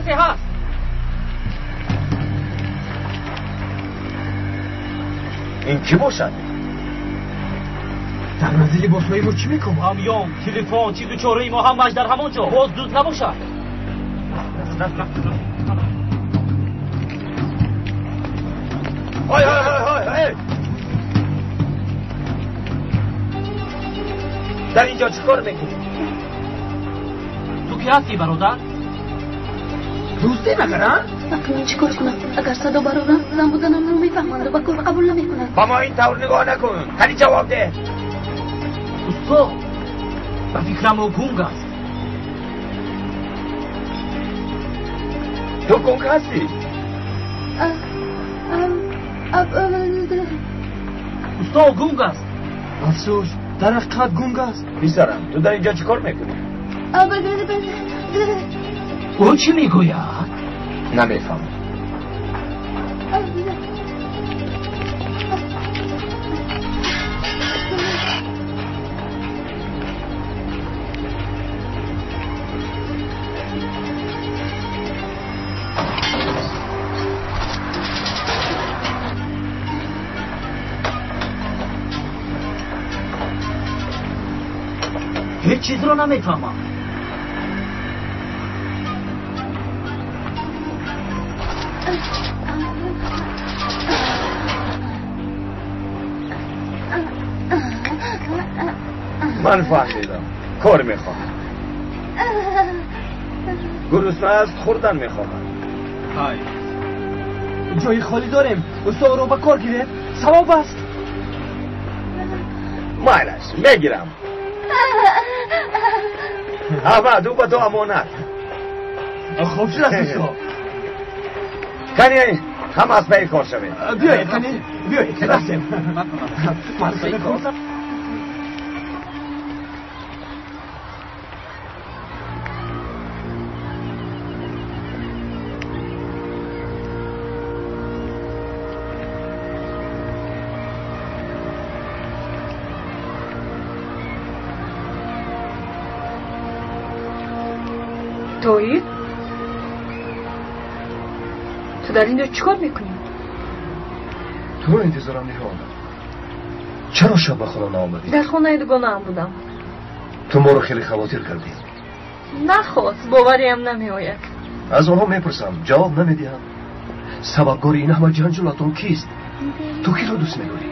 Касе ҳаст. Ин кӣ бошад? Дар назди либосҳои мо чӣ мекунад? Ҳамён, телефон, чизу чораи мо ҳамааш дар ҳамон ҷо. Боз дуз набошад. Ҳой, ҳой, ҳой, ҳой, ҳой! Дар инҷо чӣ кор мекунӣ? Ту кӣ ҳастӣ, бародар? Дуздӣ магарам? Акнун чӣ кор кунам? Агар садо барорам, зан буданамро мефаҳманд ва ба кор қабул намекунанд. Ба мо ин тавр нигоҳ накун. Қани ҷавоб деҳ. Устод, ба фикрам ӯ гунг аст. Ту гунг ҳастӣ? Устод гунг аст. Афсӯс, дар ҳақиқат гунг аст. Писарам, ту дар инҷо чӣ кор мекунӣ? Ӯ чӣ мегӯяд? Намефаҳмам. Ҳеҷ чизро намефаҳмам. Ман фаҳмидам. Кор мехоҳам. Гурусна аст, хӯрдан мехоҳам. Ҳай. Ҷои холӣ дорем. Устодро ба кор гирем. Савоб аст. Майлаш, мегирам. Аҳмад, ӯ ба ту амонат. Хуб шудааст, устод. Кани ҳама аз пайи кор шавед. Биёед, кани, биёед, рафтем. Ман пайи кор. Тоҳир, ту дар инҷо чӣ кор мекунӣ? Туро интизорам, Ниҳол. Чаро шаб ба хона наомадӣ? Дар хонаи дугонаам будам. Ту моро хеле хавотир кардӣ. Нахост, бовариам намеояд. Аз онҳо мепурсам, ҷавоб намедиҳанд. Сабабгори ин ҳама ҷанҷолатон кист? Ту киро дӯст медорӣ?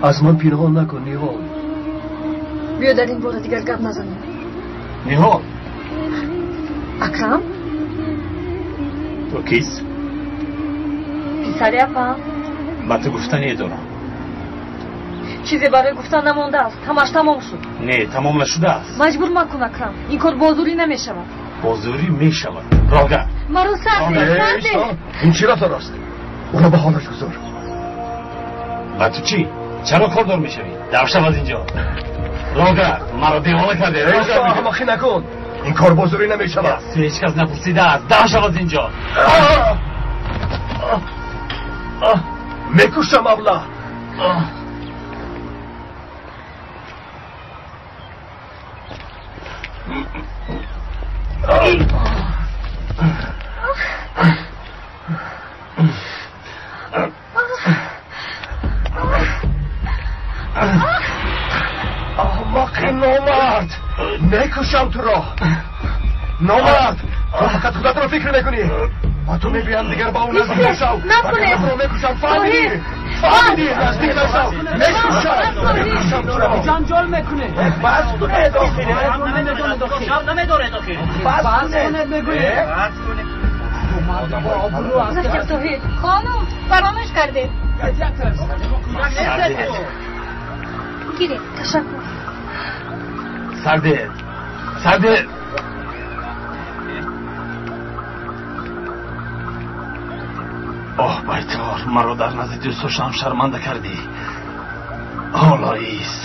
Аз ман пинҳон накун, Ниҳол. Биё дар ин бора дигар гап назанем. Ниҳол! Акрам? Ту кист? Писари апам. Ба ту гуфтане дорам. Чизе барои гуфтан намондааст. Ҳамаш тамом шуд. Не, тамом нашудааст. Маҷбур макун, Акрам. Ин кор бо зӯрӣ намешавад. Бо зӯрӣ мешавад. Рога. Маро сар деҳ, сар деҳ. Ин чӣ рафтор аст? Ӯро ба ҳолаш гузор. Ба ту чӣ? Чаро кордор мешавӣ? Дав шав аз инҷо. Рога, маро девона кардӣ. Аҳмақӣ накун. Ин кор бо зӯрӣ намешавад. Аз ту ҳеҷ кас напурсидааст. Дав шав аз инҷо. Мекушам, абла. Аҳмақи номард! Мекушам туро! Номард! Ту фақат худатро фикр мекунӣ. Ба ту мегӯям дигар ба ӯ наздик нашав. Накунед! Туро мекушам, фаҳмидӣ? Фаҳмидӣ? Наздик нашав! Мекушам! Мекушам туро! Ҷанҷол мекунед. Бас кунед, охир. Намедонед, охир. Бас Бас кунед. кунед, мегӯед. Бас кунед. Гузаштем, Тоҳир. Хонум, фаромӯш кардед. Гиред. Ташаккур. Сарде, сарде. Оҳ, байтор, маро дар назди дӯстдоштаам шарманда кардӣ. Ҳоло ист.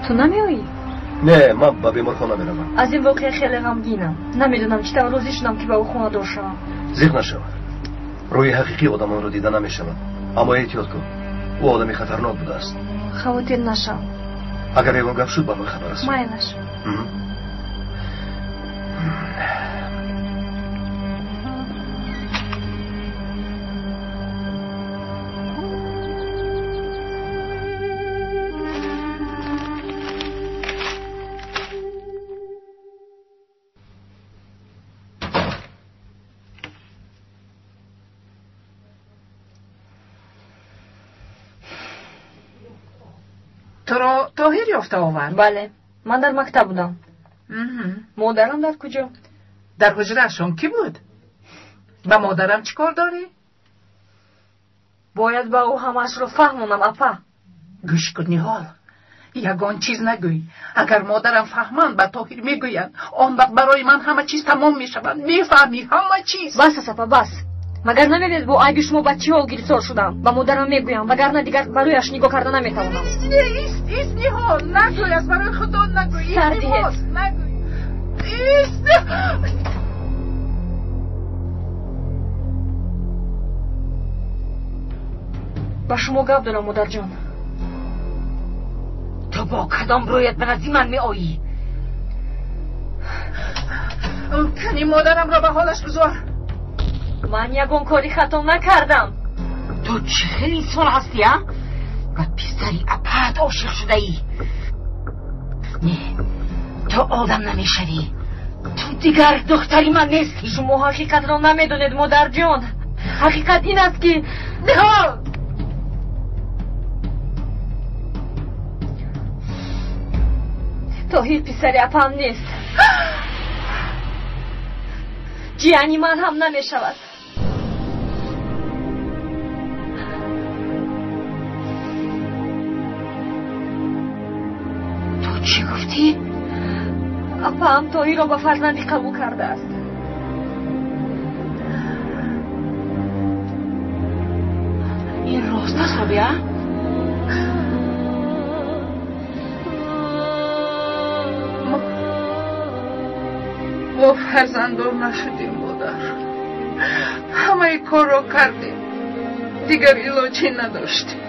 Ту намеоӣ? Не, ман ба беморхона меравам. Аз ин воқеа хеле ғамгинам. Намедонам чӣ тавр розӣ шудам, ки ба ӯ хонадор шавам. Зиқ нашав. Рӯи ҳақиқии одамонро дида намешавад. Аммо эҳтиёт кун. Ӯ одами хатарнок будааст. Хавотир нашав. Агар ягон гап шуд, ба ман хабар расон. Майлаш. Туро Тоҳир ёфта овард? Бале, ман дар мактаб будам. Модарам дар куҷо? Дар ҳуҷраашон кӣ буд? Ба модарам чӣ кор дорӣ? Бояд ба ӯ ҳамаашро фаҳмонам, апа. Гӯш кун, Ниҳол, ягон чиз нагӯй. Агар модарам фаҳманд, ба Тоҳир мегӯянд. Он вақт барои ман ҳама чиз тамом мешавад. Мефаҳмӣ, ҳама чиз. Бас аст, апа, бас. Магар намебинед бо айби шумо ба чӣ ҳол гирифтор шудам? Ба модарам мегӯям, вагарна дигар ба рӯяш нигоҳ карда наметавонам. Ист, ист, Ниҳол, нагӯй, аз барои Худо нагӯй. Сар диҳед. Нагӯй. Ист. Ба шумо гап дорам, модарҷон. Ту бо кадом рӯят ба назди ман меоӣ? Кани модарамро ба ҳолаш гузор. Ман ягон кори хато накардам. Ту чӣ хел инсон ҳастӣ, а? Ба писари апаат ошиқ шудаӣ. Не, ту одам намешавӣ. Ту дигар духтари ман нестӣ. Шумо ҳақиқатро намедонед, модарҷон. Ҳақиқат ин аст, ки Ниҳол! Тоҳир писари апаам нест. Ҷияни ман ҳам намешавад. Ту чӣ гуфтӣ? Апаам Тоҳирро ба фарзандӣ қабул кардааст. Ин рост аст, Робиа? Мо фарзанддор нашудем, модар. Ҳамаи корро кардем, дигар илоҷе надоштем.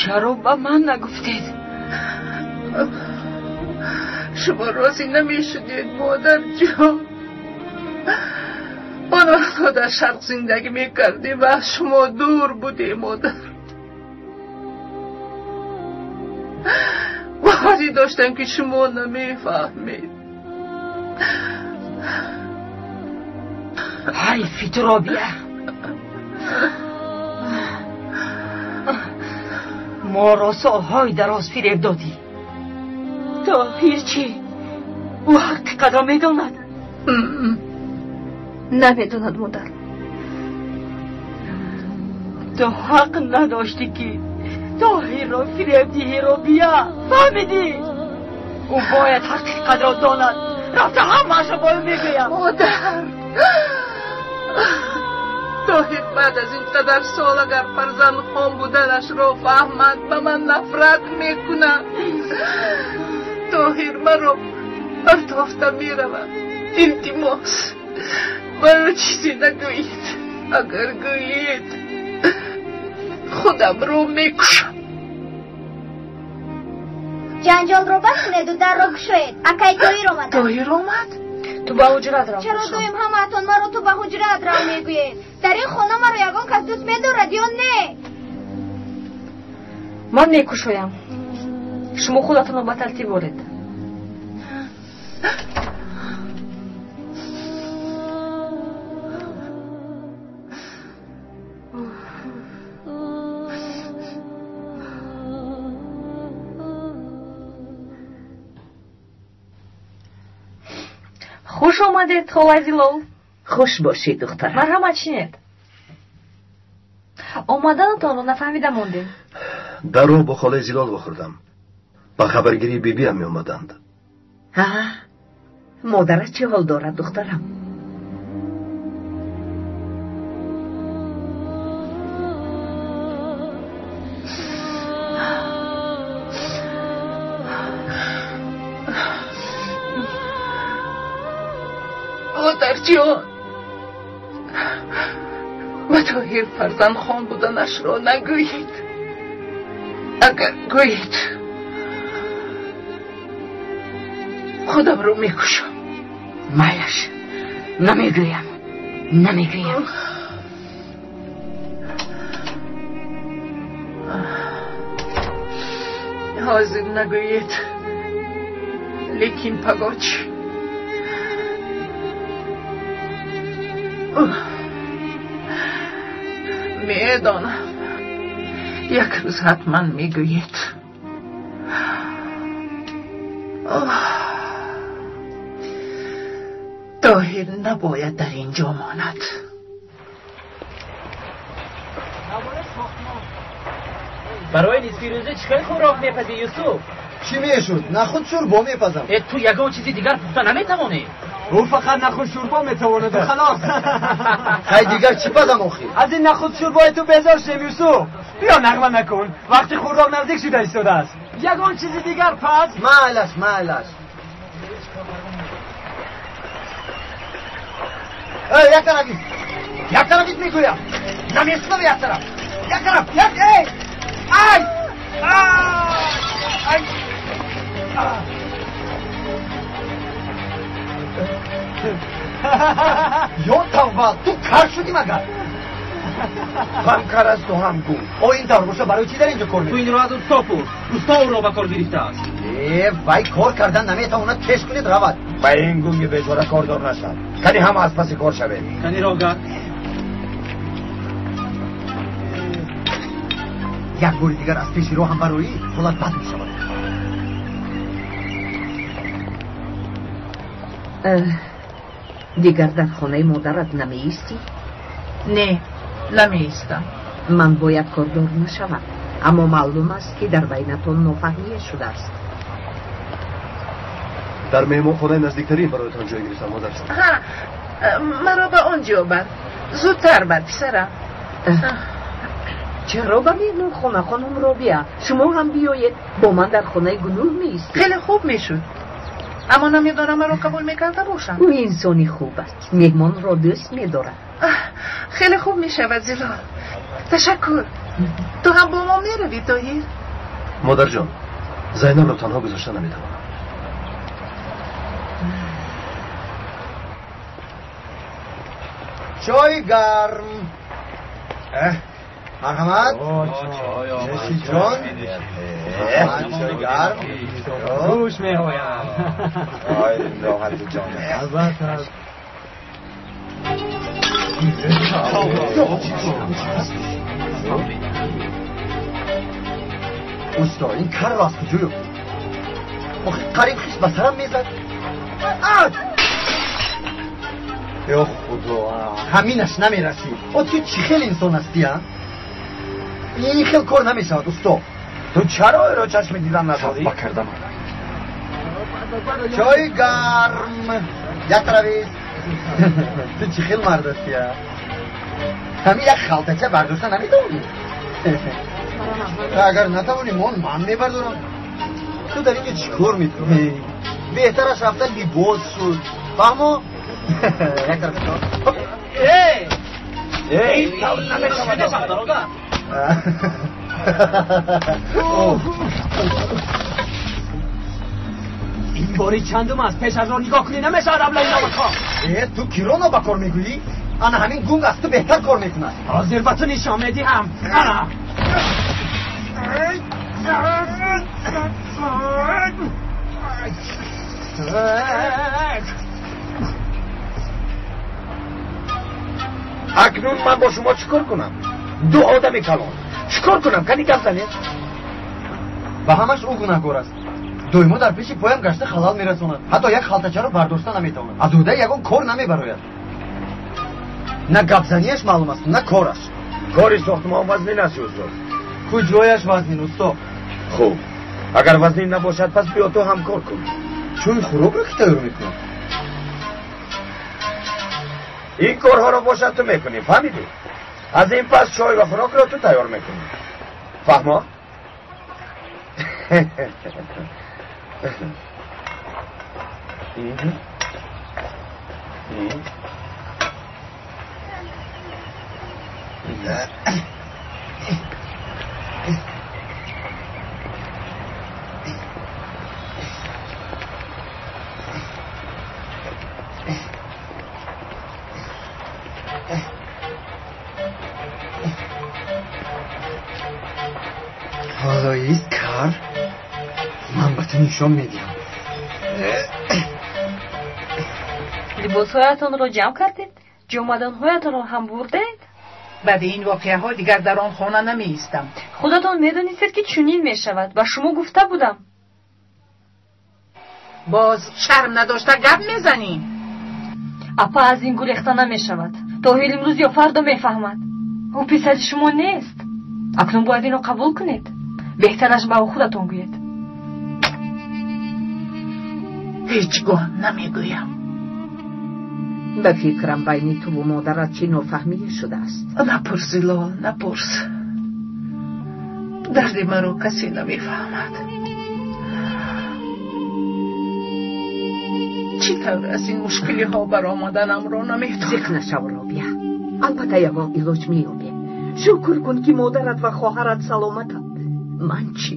Чаро ба ман нагуфтед? Шумо розӣ намешудед, модарҷон. Он вақтҳо дар шарқ зиндагӣ мекардем ва аз шумо дур будем, модар. Боварӣ доштам, ки шумо намефаҳмед. Ҳайфи ту, Робиа. Моро солҳои дароз фиреб додӣ. Тоҳир чӣ? Ӯ ҳақиқатро медонад? Намедонад, модар. Ту ҳақ надоштӣ, ки Тоҳирро фиреб диҳӣ, Робиа. Фаҳмидӣ? Ӯ бояд ҳақиқатро донад. Рафта ҳамаашро ба ӯ мегӯям. Модар, Тоҳир баъд аз ин қадар сол агар фарзандхон буданашро фаҳмад, ба ман нафрат мекунад. Тоҳир маро партофта меравад. Илтимос, маро чизе нагӯед. Агар гӯед, худамро мекушам. Ҷанҷолро бас кунеду дарро кушоед. Акай Тоҳир омад. Тоҳир омад? Ту ба ҳуҷрат рав. Чаро доим ҳамаатон маро ту ба ҳуҷрат рав мегӯед? Дар ин хона маро ягон кас дӯст медорад ё не? Ман мекушоям. Шумо худатонро ба тартиб оред. Хуш омадед, холаи Зилол. Хуш бошед, духтарам. Марҳамат, шинед. Омаданатонро нафаҳмида мондем. Дар роҳ бо холаи Зилол вохӯрдам. Ба хабаргирии бибиам меомаданд. Ҳа, модарат чӣ ҳол дорад, духтарам? Ҷон, ба Тоҳир фарзандхон буданашро нагӯед. Агар гӯед, худамро мекушам. Майлаш, намегӯям, намегӯям. Ҳозир нагӯед, лекин пагоҳ чӣ? Медонам, як рӯз ҳатман мегӯед. Тоҳир набояд дар ин ҷо монад. Барои нисфи рӯза чӣ хел хӯрок мепазӣ, Юсуф? Чӣ мешуд? Нахуд шӯрбо мепазам. Ту ягон чизи дигар пухта наметавонӣ? Ӯ фақат нахуд шӯрбо метавонад, халос. Хай, дигар чӣ пазам охир? Аз ин нахуд шӯрбои ту безор шудем, Юсуф. Биё, нағма накун, вақти хӯрок наздик шуда истодааст. Ягон чизи дигар паз. Майлаш, майлаш. Як тараф, як тараф мегӯям. Намешунавӣ? Як тараф, як тараф, як, эй! Ай! Ай! Ё тавба, ту кар шудӣ магар? Ҳам кар асту ҳам гунг. О, ин тавр боша, барои чӣ дар инҷо кор мекунӣ? Ту инро аз усто пурс. Усто ӯро ба кор гирифтааст. Э, вай кор кардан наметавонад, пеш кунед, равад. Ба ин гунги бечора кордор нашав. Кани ҳама аз паси кор шавед. Кани рогар. Як бори дигар аз пеши роҳам бароӣ, ҳолат бад мешавад. Дигар дар хонаи модарат намеистӣ? Не, намеистам. Ман бояд кордор нашавам, аммо маълум аст, ки дар байнатон нофаҳмие шудааст. Дар меҳмонхонаи наздиктарин бароятон ҷой гирифтам, модарҷон. Ҳа, маро ба он ҷо бар. Зудтар бар, писарам. Чаро ба меҳмонхона, хонум Робия? Шумо ҳам биёед, бо ман дар хонаи Гулнур меистед. Хеле хуб мешуд, аммо намедонам маро қабул мекарда бошам. Ӯ инсони хуб аст, меҳмонро дӯст медорад. Хеле хуб мешавад, Зилол. Ташаккур. Ту ҳам бо мо меравӣ, Тоҳир? Модарҷон, Зайнабро танҳо гузошта наметавонам. Чой гарм. Марҳамат. Нӯшиҷон. Чой гарм. Хуш меоям. Ой, роҳати ҷон. Албатта. Усто, ин карро аз куҷо ёфтӣ? Охи қариб хиш ба сарам мезад. Ё худо, ҳаминаш намерасид. О, ту чӣ хел инсон ҳастӣ, а? Ин хел кор намешавад, усто. Ту чаро эро чашми дидан надорӣ? Тавба кардам. Чой гарм. Як тарафист. Ту чӣ хел мард ҳастӣ, а? Ҳамин як халтача бардошта наметавонӣ? Агар натавонӣ, мон ман мебардорам. Ту дар инҷо чӣ кор мекунӣ? Беҳтараш рафта либос шуд. Фаҳмо? Як тараф. Эй! Эй, тавр намешавад, бародар. Ин бори чандум аст, пеш аз он нигоҳ кунӣ намешавад, аблаи нобакор. Э, ту киро нобакор мегӯӣ? Ана ҳамин гунг аз ту беҳтар кор мекунад. Ҳозир ба ту нишон медиҳам. Ана. Акнун ман бо шумо чӣ кор кунам? Ду одами калон. Чӣ кор кунам? Кани гап занед. Ба ҳамаш ӯ гунаҳкор аст. Доимо дар пеши поям гашта халал мерасонад. Ҳатто як халтачаро бардошта наметавонад. Аз ӯҳдаи ягон кор намебарояд. На гапзанияш маълум аст, на кораш. Кори сохтмон вазнин аст, Юсуф. Куҷояш вазнин, усто? Хуб, агар вазнин набошад, пас биё ту ҳам кор кун. Чун хӯрокро ки тайёр мекунад? Ин корҳоро бошад ту мекунӣ, фаҳмидӣ? Аз ин пас чой ва хӯрокро ту тайёр мекунӣ. Фаҳмо? Ҳоло ист кар, ман ба ту нишон медиҳам. Либосҳоятонро ҷамъ кардед? Ҷомадонҳоятонро ҳам бурдед? Баъди ин воқеаҳо дигар дар он хона намеистам. Худатон медонистед, ки чунин мешавад. Ба шумо гуфта будам. Боз шарм надошта гап мезанӣ? Апа, аз ин гурехта намешавад. Тоҳир имрӯз ё фардо мефаҳмад. Ӯ писари шумо нест. Акнун бояд инро қабул кунед. Беҳтараш ба ӯ худатон гӯед. Ҳеҷ гоҳ намегӯям. Ба фикрам байни туву модарат чӣ нофаҳмие шудааст. Напурс, Зилол, напурс. Дарди маро касе намефаҳмад. Чӣ тавр аз ин мушкилиҳо баромаданамро намедонам. Зиқ нашав, Робия. Албатта ягон илоҷ меёбем. Шукр кун, ки модарат ва хоҳарат саломатанд. Ман чӣ?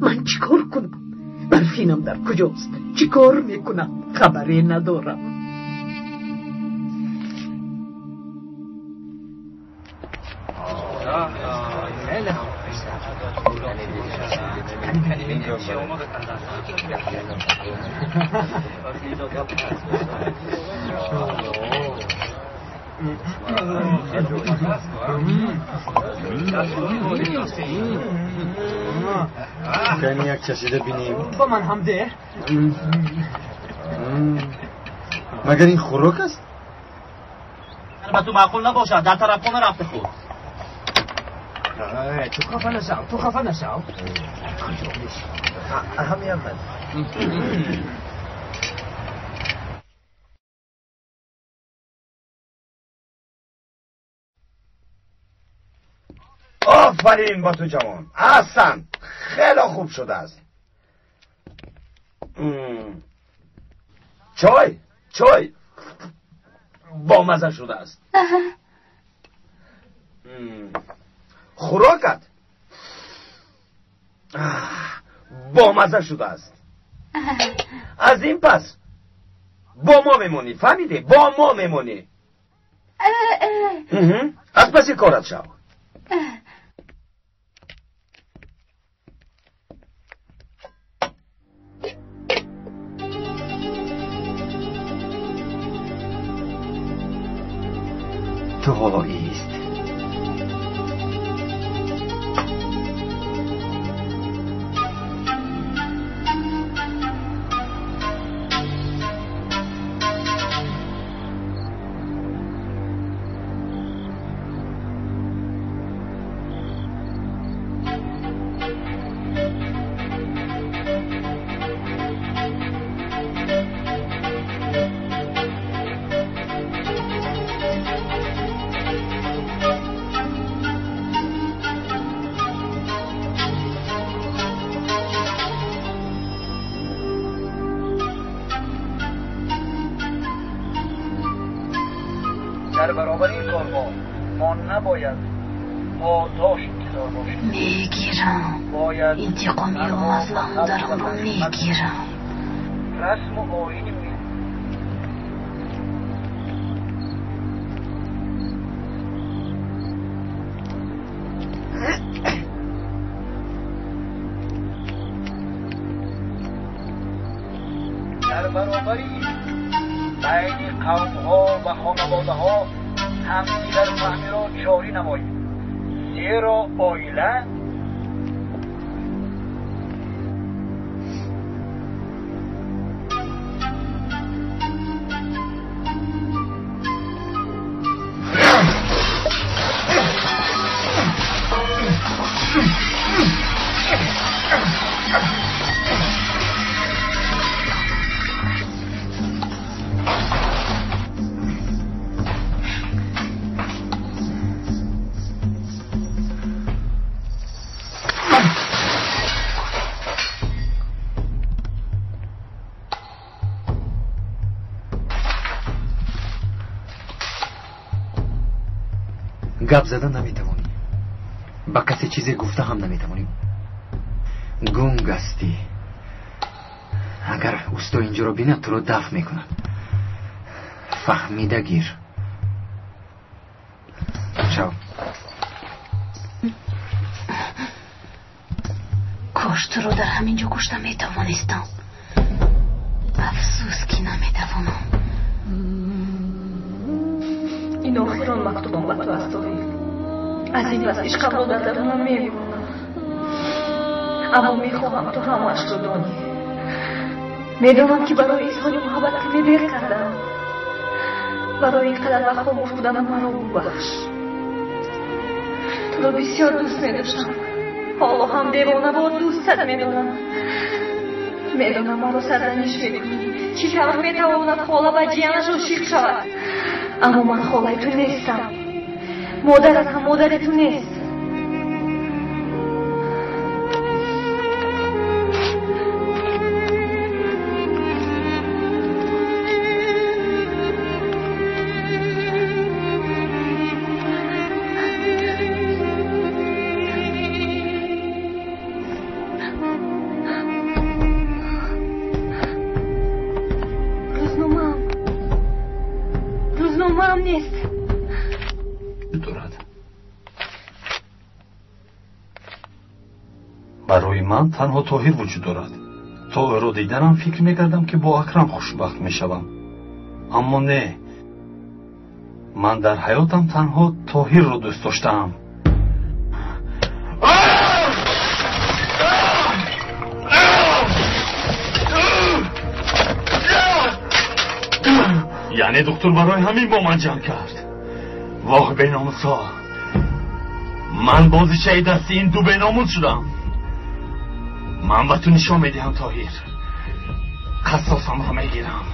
Ман чӣ кор кунам? Барфинам дар куҷост? Чӣ кор мекунам? Хабаре надорам. Кани як чашида бинем. Ба ман ҳам деҳ. Магар ин хӯрок аст? Ба ту маъқул набошад, дар тарафхона рафта худ. Ту хафа нашав, ту хафа нашав. Куҷо мешавад? Ҳамиям ман. Офарин ба ту ҷавон, аҳсан, хеле хуб шудааст. Чой, чой бомаза шудааст. Хӯрокат бомаза шудааст. Аз ин пас бо мо мемонӣ, фаҳмидӣ? Бо мо мемонӣ. Аз паси корат шав. Ту ҳоло ист. در برابر این کارها ما نباید پاداش انتظار باشیم. میگیرم. باید انتقامی از مادرم رو میگیرم. رسم و آیین در برابر این بین قومها و خانواده‌ها همدیگر فهمی را جاری نماییم، زیرا عائله Гап зада наметавонӣ, ба касе чизе гуфта ҳам наметавонӣ. Гунг ҳастӣ. Агар усто инҷоро бинад, туро дафт мекунад. Фаҳмида гир. Чао. Кош туро дар ҳамин ҷо кушта метавонистам. Афсӯс, ки наметавонам. Ин охирон мактубам ба ту аст, Тоҳир. Аз ин пас ишқамро дар дарунам мемонам, аммо мехоҳам ту ҳамаашро донӣ. Медонам, ки барои изҳори муҳаббат каме дер кардам. Барои ин қадар вақт хомӯш буданам маро бубахш. Туро бисёр дӯст медоштам, ҳоло ҳам девонавор дӯстат медорам. Медонам, маро сарзаниш мекунӣ. Чӣ тавр метавонад хола ба ҷиянаш ошиқ шавад? Аммо ман холаи ту нестам, модарат ҳам модари ту нест. Рӯзномаам нест. Дорад. Барои ман танҳо Тоҳир вуҷуд дорад. То ӯро диданам, фикр мекардам, ки бо Акрам хушбахт мешавам, аммо не, ман дар ҳаётам танҳо Тоҳирро дӯст доштаам. Яъне духтур барои ҳамин бо ман ҷанг кард. Воҳ, беномусҳо! Ман бозичаи дасти ин ду беномус шудам. Ман ба ту нишон медиҳам, Тоҳир, қассосамро мегирам.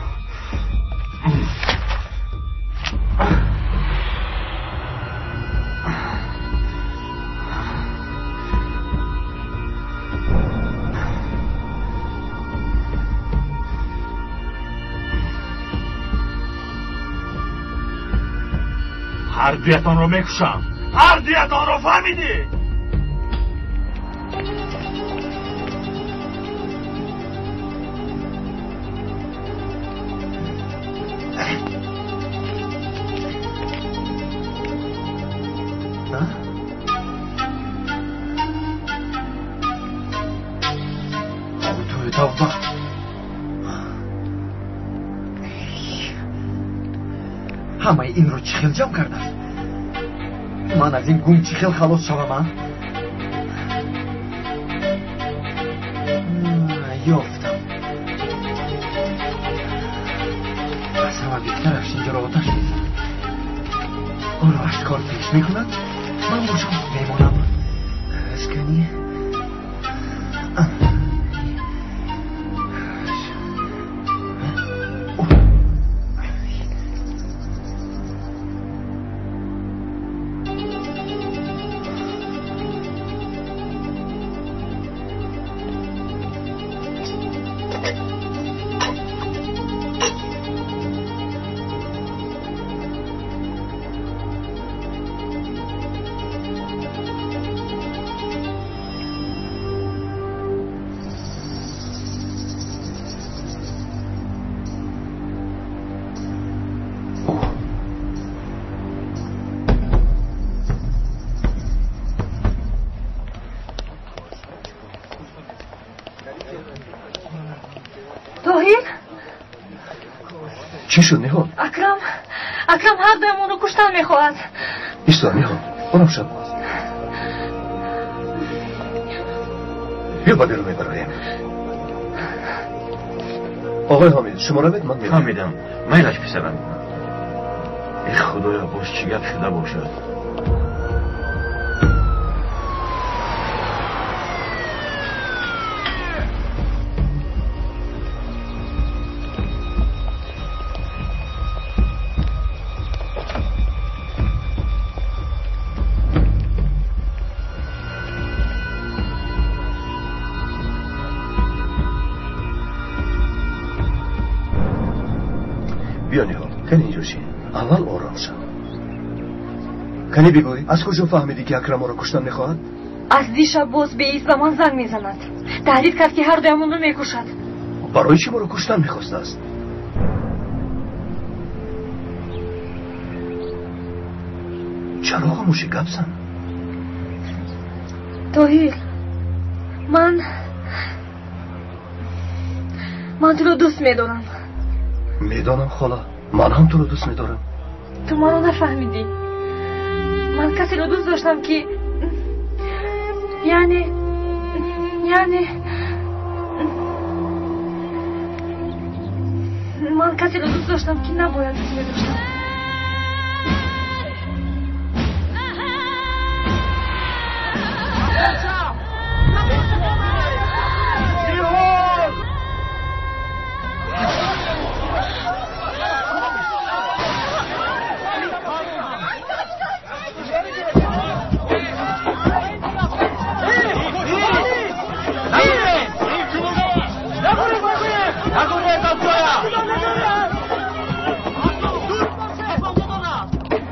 Ҳар дуятонро мекушам, ҳар дуятонро, фаҳмидӣ? Худои, тавба! Ҳамаи инро чӣ хел ҷамъ кардааст? Ман аз ин гум чӣ хел халос шавам? А, ёфтам. Аз ҳама беҳтараш инҷоро оташ мезанам. Ӯро аз кор пеш мекунад, ман бошам мемонам. Ашкани. Тоҳир. Чӣ шуд, Ниҳол? Акрам, Акрам ҳар дуямонро куштан мехоҳад. Исто, Ниҳол, ором шав. Биё, ба берун мебароем. Оғои Ҳомид, шумо равед, ман меравам. Фаҳмидам, майлаш, писарам. Э, Худоё, боз чӣ гап шуда бошад? Биё, Ниҳол, кани инҷо шин. Аввал ором шав. Кани бигӯй, аз куҷо фаҳмидӣ ки Акрам моро куштан мехоҳад? Аз дишаб боз беист ба ман занг мезанад. Таҳдид кард, ки ҳар дуямонро мекушад. Барои чӣ моро куштан мехостааст? Чаро хомӯшӣ, гап зан. Тоҳир, ман туро дӯст медорам. Медонам, хола, ман ҳам туро дӯст медорам. Ту маро нафаҳмидӣ. Ман касеро дӯст доштам, ки яъне ман касеро дӯст доштам, ки набояд дӯст медоштам.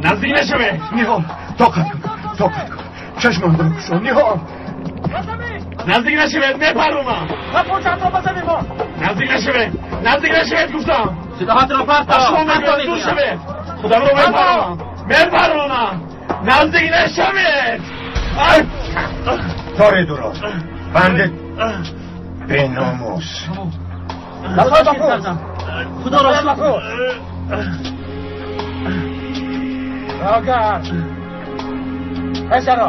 Наздик нашавед! Ниҳол, тоқат кун, тоқат кун. Чашмамро кушо, Ниҳол. Наздик нашавед, мепарронам. Наздик нашавед, наздик нашавед, гуфтам. Силоҳатро партов. Шумо мегӯед дур шавед. Худамро мепарронам, мепарронам. Наздик нашавед. Тори дуро. Банди беномус. Худоро шукр. Агар писаро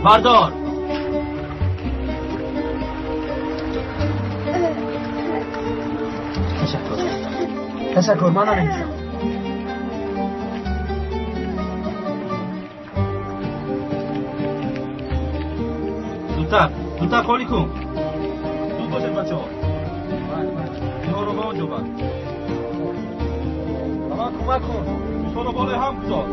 بردار. تشکر، تشکر. من نمی‌تونم. زودتر، زودتر خالی کن. زود باشید بچه‌ها. اینها رو به آنجا بر. به من کمک کن. دوستان رو بالای هم گذار.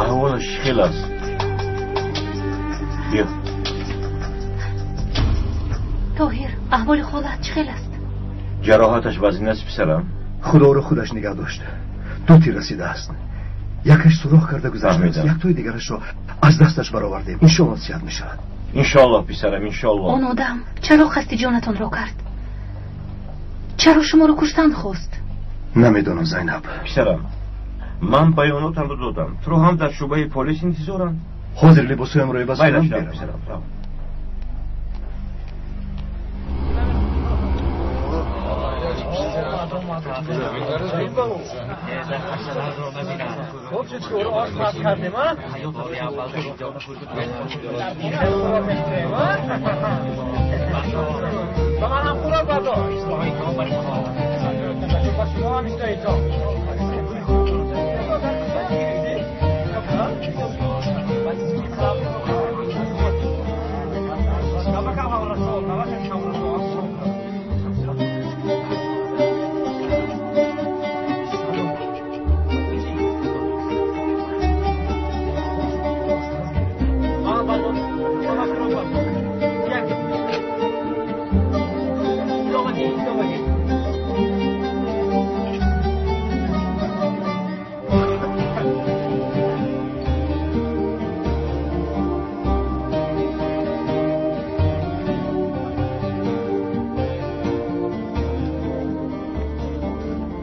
Аҳволаш хел аст. Биё. Тоҳир, аҳволи холаат чӣ хел аст? Ҷароҳаташ вазин аст, писарам? Худоро худаш нигаҳ дошт. Ду тир расидааст. Якаш сурох карда гузаштааст, яктои дигарашро аз дасташ баровардем. Иншоаллоҳ сиҳат мешавад. Иншоаллоҳ, писарам, иншоаллоҳ. Он одам чаро қасди ҷонатонро кард? Чаро шуморо куштан хост? Намедонам, Зайнаб. Писарам, ман баёнотамро додам. Туро ҳам дар шӯъбаи полис интизоранд. Ҳозир либосҳоямро иваз кунам, меравам. Писарам, рав.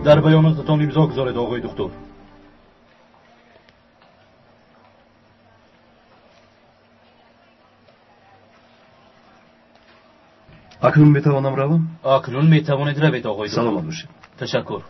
Дар баёнотатон имзо гузоред, оғои духтур. Акнун метавонам равам? Акнун метавонед равед, оғои духтур. Саломат бошед. Ташаккур.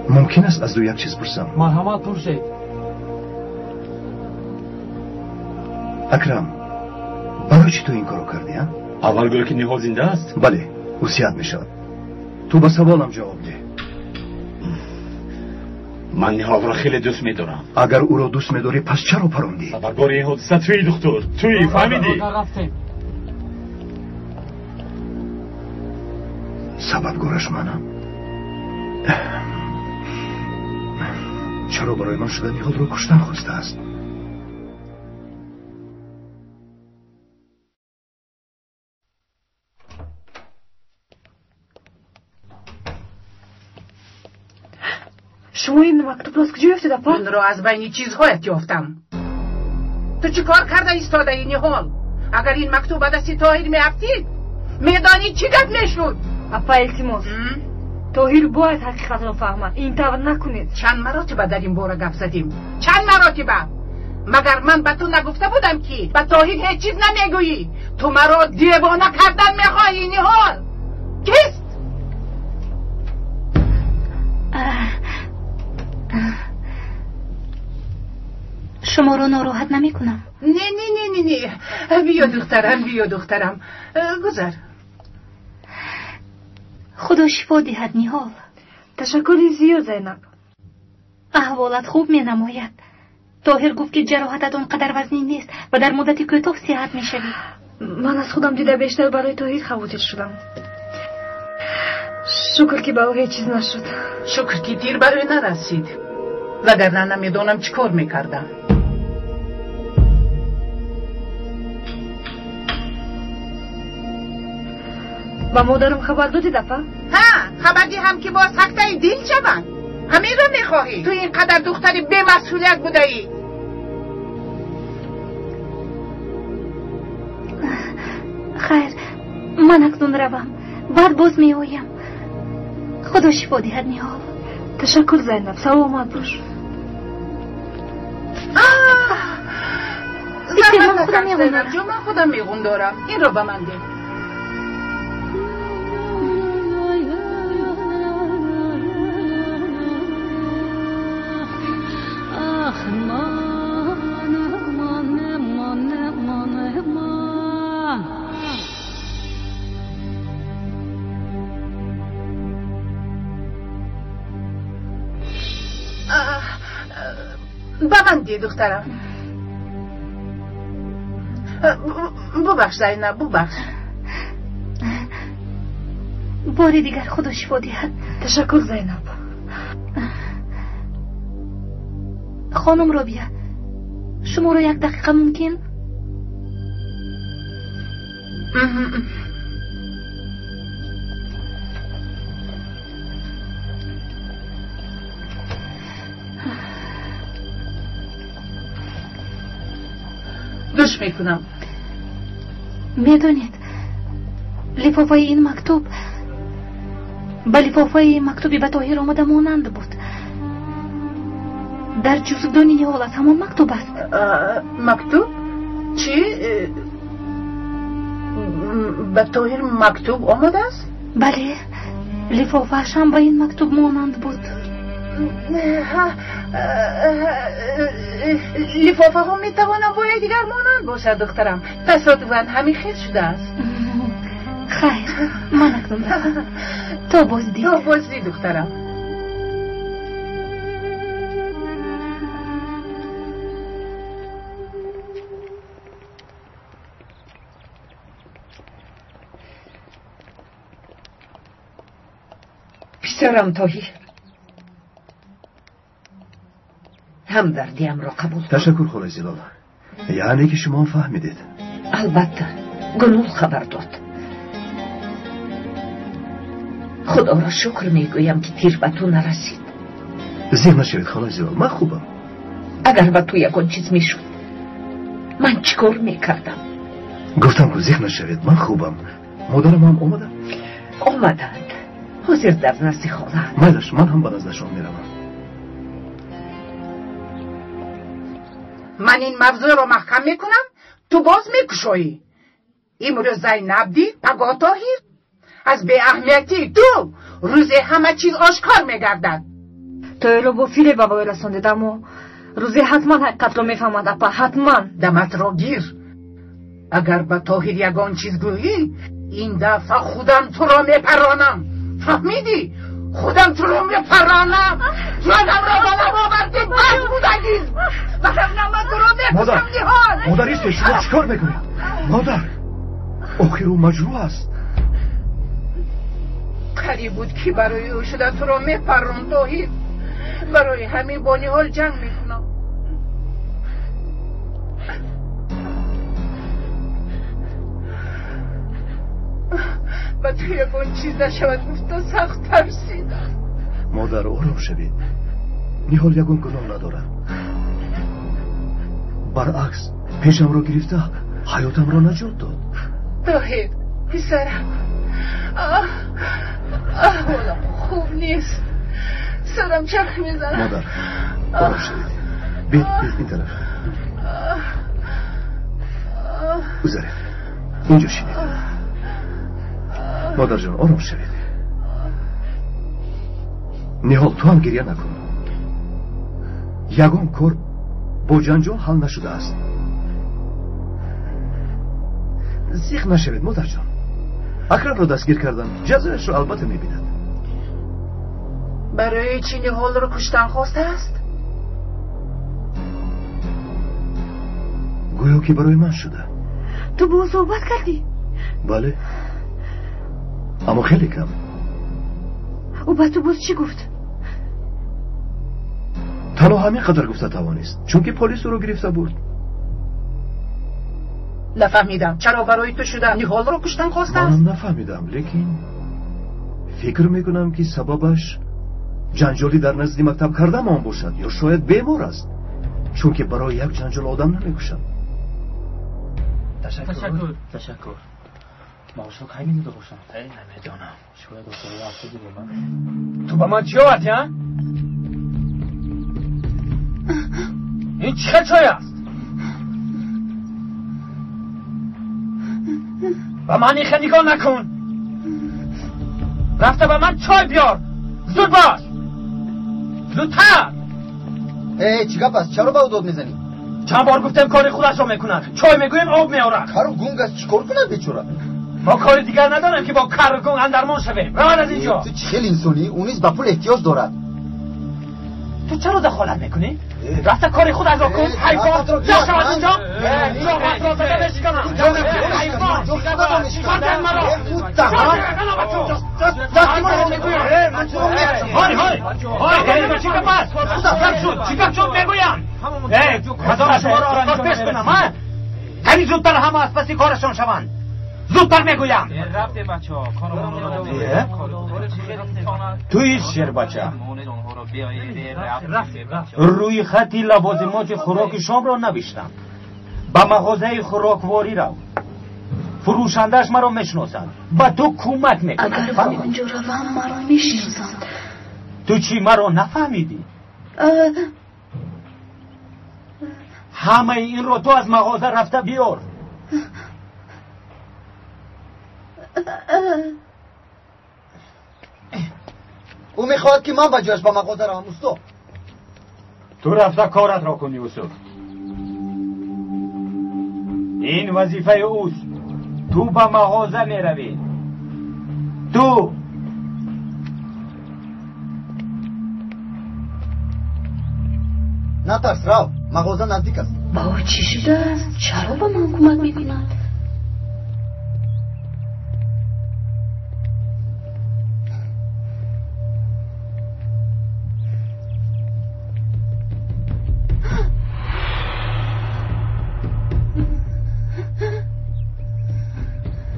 Мумкин аст аз ӯ як чиз пурсам? Марҳамат, пурсед. Акрам, барои чӣ ту ин корро кардӣ, а? Аввал гӯё ки Ниҳол зинда аст? Бале, ӯ сиҳат мешавад. Ту ба саволам ҷавоб деҳ. Ман Ниҳолро хеле дӯст медорам. Агар ӯро дӯст медорӣ, пас чаро парондӣ? Сабабгори ин ҳодиса туӣ, духтур. Туӣ, фаҳмидӣ? Сабабгораш манам. Чаро барои ман шуда Ниҳолро куштан хостааст? Шумо ин мактубро аз куҷо ёфтед, апа? Онро аз байни чизҳоят ёфтам. Ту чӣ кор карда истодаӣ, Ниҳол? Агар ин мактуб ба дасти Тоҳир меафтид, медонӣ чӣ гап мешуд? Апа, илтимос, Тоҳир бояд ҳақиқатро фаҳмад. Ин тавр накунед. Чанд маротиба дар ин бора гап задем? Чанд маротиба? Магар ман ба ту нагуфта будам, ки ба Тоҳир ҳеҷ чиз намегӯӣ? Ту маро девона кардан мехоҳӣ, Ниҳол. Кист? Шуморо нороҳат намекунам. Не, не, не, не, не. Биё, духтарам, биё, духтарам. Гузар. Худо шифо диҳад, Ниҳол. Ташаккури зиёд, Зайнаб. Аҳволат хуб менамояд. Тоҳир гуфт, ки ҷароҳатат он қадар вазнин нест ва дар муддати кӯтоҳ сиҳат мешавӣ. Ман аз худам дида бештар барои Тоҳир хавотир шудам. Шукр, ки ба ӯ ҳеҷ чиз нашуд. Шукр, ки тир ба ӯ нарасид, вагарна намедонам чӣ кор мекардам. Ба модарам хабар додед, апа? Ҳа, хабар диҳам, ки боз сактаи дил шаванд. Ҳаминро мехоҳӣ? Ту ин қадар духтари бемасъулият будаӣ. Хайр, ман акнун равам, баъд боз меоям. Худо шифо диҳад, Ниҳол. Ташаккур, Зайнаб, саломат бош. Заҳмат накард, Зайнаб ҷон, ман худам меғундорам. Инро ба ман деҳ. Ба ман деҳ, духтарам. Бубахш, Зайнаб, бубахш. Бори дигар худо шифо диҳад. Ташаккур, Зайнаб. Хонум Робия, шуморо як дақиқа мумкин? Гӯш мекунам. Медонед, лифофаи ин мактуб ба лифофаи мактуби ба Тоҳир омада монанд буд. Дар ҷуздони Ниҳол аз ҳамон мактуб аст. Мактуб? Чӣ? Ба Тоҳир мактуб омадааст? Бале, лифофааш ҳам ба ин мактуб монанд буд. Лифофаҳо метавонанд бо якдигар монанд бошад, духтарам. Тасодуфан ҳамин хел шудааст. Хайр, ман акнун равам. То боздид. То боздид, духтарам. Писарам Тоҳир, ҳамдардиамро қабул кун. Ташаккур, холаи Зилол. Яъне ки шумо фаҳмидед? Албатта, Гунул хабар дод. Худоро шукр мегӯям, ки тир ба ту нарасид. Зиқ нашавед, холаи Зилол, ман хубам. Агар ба ту ягон чиз мешуд, ман чӣ кор мекардам? Гуфтам ку зиқ нашавед, ман хубам. Модарам ҳам омада? Омаданд. Ҳозир дар назди хола. Майлаш, ман ҳам ба наздашон меравам. Ман ин мавзӯъро маҳкам мекунам, ту боз мекушоӣ. Имрӯз Зайнаб дид, пагоҳ Тоҳир. Аз беаҳамиятии ту рӯзе ҳама чиз ошкор мегардад. Тоҳирро бо фиреб ба воя расондед, аммо рӯзе ҳатман ҳақиқатро мефаҳмад, апа, ҳатман. Даматро гир. Агар ба Тоҳир ягон чиз гӯӣ, ин дафъа худам туро мепаронам. Фаҳмидӣ? Худам туро мепаронам. Ҷонамро ба лаб овардӣ, бас будагиз. Вагарна ман туро мекушам, Ниҳол. Модар, истед, шумо чӣ кор мекунед? Модар, охир ӯ маҷрӯҳ аст. Қариб буд, ки барои ӯ шуда туро мепаррон, Тоҳир. Барои ҳамин бо Ниҳол ҷанг мекунам. Ба ту ягон чиз нашавад гуфта сахт тарсидам. Модар, ором шавед. Ниҳол ягон гуноҳ надорад. Баръакс, пешамро гирифта ҳаётамро наҷот дод. Тоҳир, писарам, аҳволам хуб нест. Сарам чарх мезанад. Модар, ором шавед. Бед, бед ин тараф. Гузаред. Инҷо шинед. Модарҷон, ором шавед. Ниҳол, ту ҳам гиря накун. Ягон кор бо ҷанҷол ҳал нашудааст. Зиқ нашавед, модарҷон. Акрамро дастгир кардам, ҷазояшро албатта мебинад. Барои чӣ Ниҳолро куштан хостааст? Гӯё ки барои ман шуда. Ту бо ӯ суҳбат кардӣ? Бале, аммо хеле кам. Ӯ ба ту боз чӣ гуфт? Танҳо ҳамин қадар гуфта тавонист, чунки полис ӯро гирифта бурд. Нафаҳмидам, чаро барои ту шуда Ниҳолро куштан хостааст? Манам нафаҳмидам, лекин фикр мекунам, ки сабабаш ҷанҷолӣ дар назди мактаб кардам он бошад, ё шояд бемор аст, чунки барои як ҷанҷол одам намекушад. Ташаккур, ташаккур. Маошро кай медода бошам? Намедонам. Шояд охири ҳафта дигар. Ту ба ман чӣ овардӣ, а? Ин чӣ хел чой аст? Ба ман ин хел нигоҳ накун. Рафта ба ман чой биёр. Зуд бош. Зудтар. Э, чӣ гап аст? Чаро ба ӯ дод мезанӣ? Чанд бор гуфтем кори худашро мекунад. Чой мегӯем, об меорад. Кару гунг аст, чӣ кор кунад бечора? Мо кори дигар надорем, ки бо кару гунг андармон шавем. Равад аз инҷо. Ту чӣ хел инсонӣ? Ӯ низ ба пул эҳтиёҷ дорад. Ту чаро дахолат мекунӣ? Рафта кори худашро кун. Ҳайвон, нашав аз инҷо. Ҷоғатро зада мешиканам. Ҳайвон, фарзанд маро. Ҳой, ҳой, ҳой, чӣ гап аст? Гап шуд, чӣ гап шуд мегӯям? Хазора шуморо кор пеш кунам, а? Кани зудтар ҳама аз паси корашон шаванд. Зудтар мегӯям. Туи шербача, рӯи хати лавозимоти хӯроки шомро навиштам. Ба мағозаи хӯрокворӣ рав. Фурӯшандааш маро мешиносад, ба ту кӯмак мекунад. Агар ба он ҷо равам, маро мешиносанд. Ту чӣ, маро нафаҳмидӣ? Ҳамаи инро ту аз мағоза рафта биёр. Ӯ мехоҳад, ки ман ба ҷояш ба мағоза равам, усто. Ту рафта коратро кун, Юсуф. Ин вазифаи ӯст. Ту ба мағоза меравӣ. Ту натарс, рав, мағоза наздик аст. Ба ӯ чӣ шудааст? Чаро ба ман кӯмак мекунад?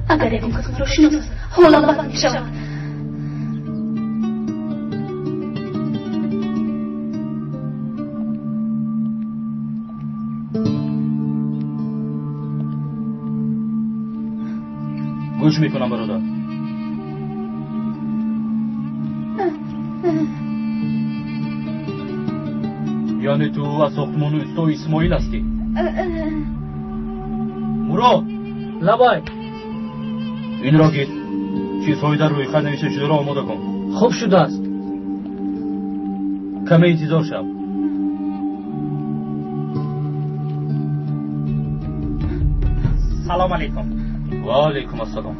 Агар ягон кас маро шиносад, ҳолам бад мешавад. Гӯш мекунам бародар. Яъне ту аз сохтмони усто Исмоил ҳастӣ? Мурод! Лабай. Инро гир. Чизҳои дар рӯйхат навишта шударо омода кун. Хуб шудааст. Каме интизор шав. Салом алейкум. Ва алейкум ассалом.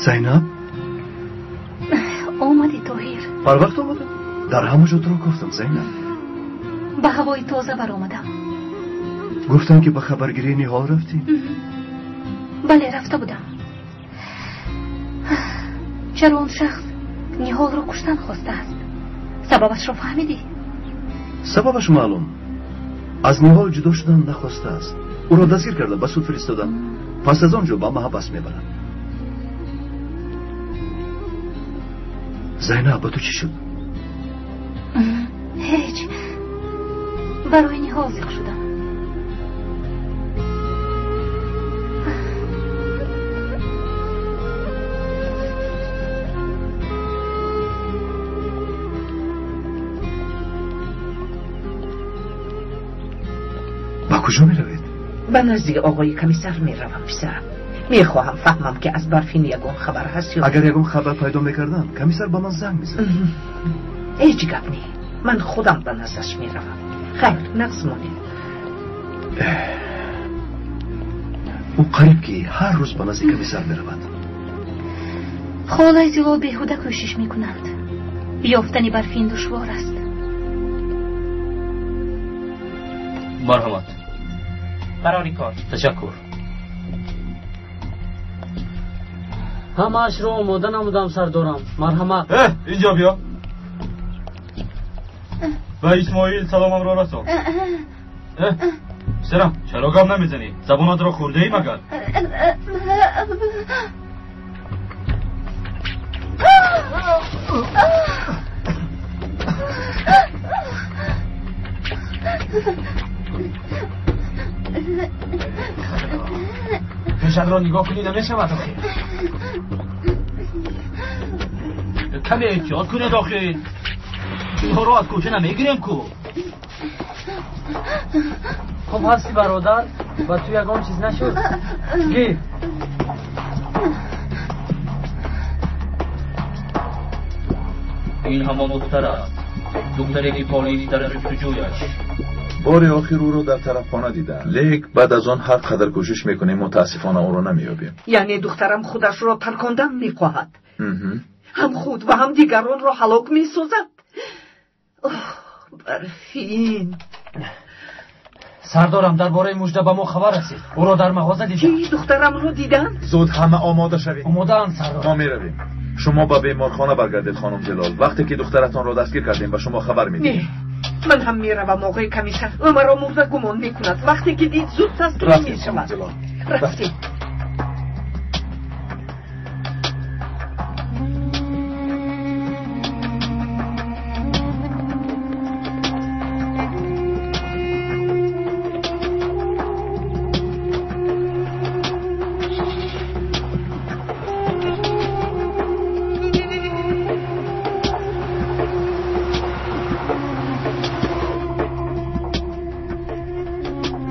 Зайнаб? Омадӣ, Тоҳир. Барвақт омадам. Дар ҳама ҷо туро гуфтам, Зайнаб. Ба ҳавои тоза баромадам. Гуфтам ки ба хабаргирии Ниҳол рафтӣ? Бале, рафта будам. Чаро он шахс Ниҳолро куштан хостааст? Сабабашро фаҳмидӣ? Сабабаш маълум. Аз Ниҳол ҷудо шудан нахостааст. Ӯро дастгир карда ба суд фиристодам. Пас аз он ҷо ба маҳбас мебаранд. Зайнаб, ба ту чӣ шуд? Ҳеҷ. Барои Ниҳол зиқ шудам. Ба куҷо меравед? Ба назди оғои комиссар меравам, писарам. Мехоҳам фаҳмам ки аз Барфин ягон хабар ҳаст ё агар ягон хабар пайдо мекардам, комиссар ба ман занг мезад. Ҳеҷ гап не. Ман худам ба наздаш меравам. Хайр, нағз монед. Ӯ қариб ки ҳар рӯз ба назди комиссар меравад. Холаи Зилол беҳуда кӯшиш мекунанд. Ёфтани Барфин душвор аст. Марҳамат. Барори кор. Ташаккур. Ҳамаашро омода намудам, сардорам. Марҳамат. Инҷо биё. Ба Исмоил саломамро расон. Писарам, чаро гап намезанӣ? Забонатро хӯрдаӣ магар? Пешатро нигоҳ кунӣ намешавад охир. Каме эҳтиёт кунед охир. Инҳоро аз кӯча намегирем ку. Хуб ҳасти бародар, ба ту ягон чиз нашуд? Гир. Ин ҳамон духтар аст. Духтаре ки полис дар ҷустуҷӯяш. Бори охир ӯро дар тарафхона дидам. Лек баъд аз он ҳар қадар кӯшиш мекунем, мутаассифона ӯро намеёбем. Яъне духтарам худашро таркондан мехоҳад. Ҳам худ ва ҳам дигаронро ҳалок месозад. Оҳ, Барфин. Сардорам, дар бораи мужда ба мо хабар расид. Ӯро дар мағоза дидам. Чӣ, духтарамро диданд? Зуд ҳама омода шавед. Омодаанд, сардор. Мо меравем. Шумо ба беморхона баргардед, хонум Ҷалол. Вақте ки духтаратонро дастгир кардем, ба шумо хабар медиҳем. Не, ман ҳам меравам, оғои комиссар. Ӯ маро мурда гумон мекунад. Вақте ки дид, зуд таслим мешавад. Рафтем.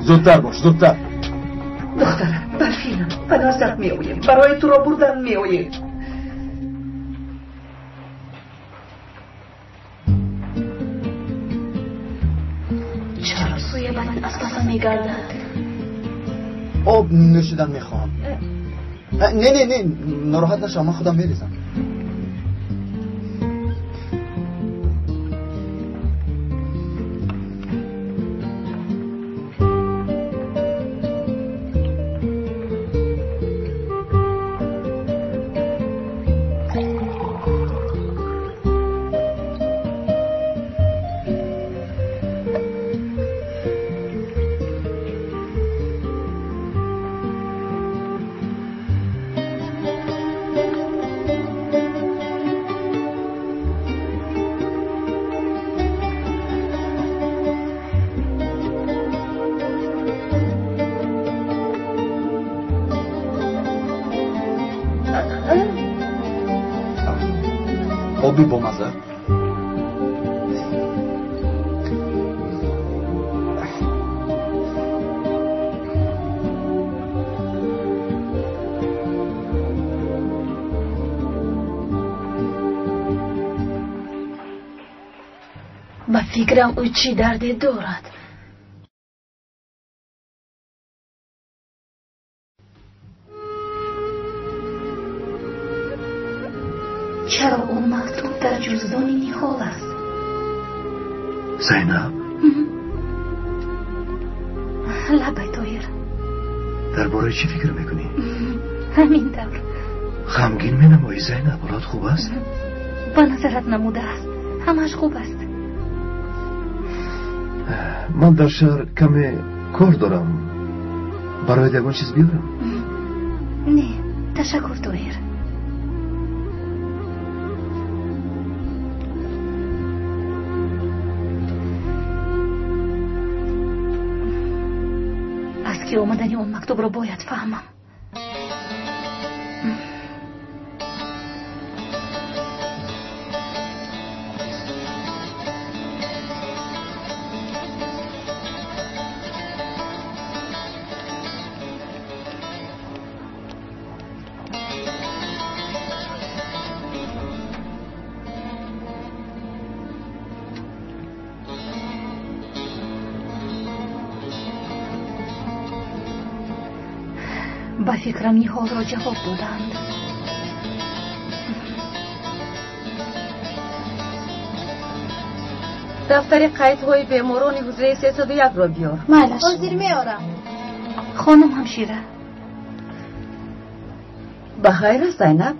Зудтар бош, зудтар. Духтарам, Барфинам, ба наздат меоем. Барои туро бурдан меоем. Чаро сӯи бадан аз паса мегардад? Об нӯшидан мехоҳам. Не, не, не, нороҳат нашав, ман худам мерезам. Оби бомаза. Ба фикрам ӯ чӣ дарде дорад? Чаро он мактуб дар ҷуздони Ниҳол аст? Зайнаб? Лабай, Тоҳир. Дар бораи чӣ фикр мекунӣ? Ҳамин тавр. Ғамгин менамоӣ, Зайнаб, ҳолат хуб аст? Ба назарат намудааст. Ҳамааш хуб аст. Ман дар шаҳр каме кор дорам. Барояд ягон чиз биёрам? Не, ташаккур, Тоҳир. Аз ки омадани он мактубро бояд фаҳмам. Ба фикрам Ниҳолро ҷавоб доданд. Дафтари қайдҳои беморони ҳуҷраи 301-ро биёр. Майлаш. Ҳозир меорам. Хонум ҳамшира. Ба хайр аст, Зайнаб?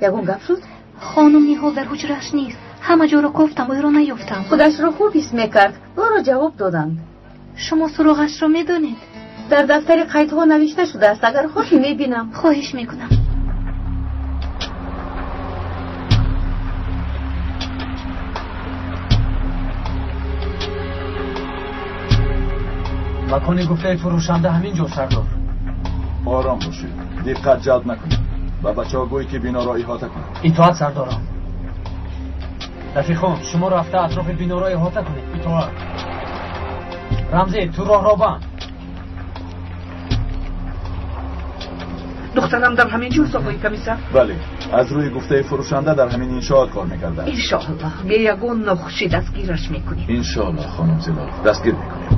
Ягон гап шуд? Хонум Ниҳол дар ҳуҷрааш нест. Ҳама ҷоро кофтам, ӯро наёфтам. Худашро хуб ҳис мекард. Ӯро ҷавоб доданд. Шумо суроғашро медонед? Дар дафтари қайдҳо навишта шудааст. Агар хоҳӣ мебинам. Хоҳиш мекунам. Макони гуфтаи фурӯшанда ҳамин ҷо, сардор. Ором бошед, диққат ҷалб накунед. Ба бачаҳо гӯй ки биноро иҳота кунанд. Итоат, сардорам. Рафиқон, шумо рафта атрофи биноро иҳота кунед. Итоат. Рамзӣ, ту роҳро банд. Духтарам дар ҳамин ҷо, оқои комиссар? Бале, аз рӯи гуфтаи фурӯшанда дар ҳамин иншоот кор мекардам. Иншоаллоҳ бе ягон нохушӣ дастгираш мекунем. Иншоаллоҳ, хонум Зилол, дастгир мекунем.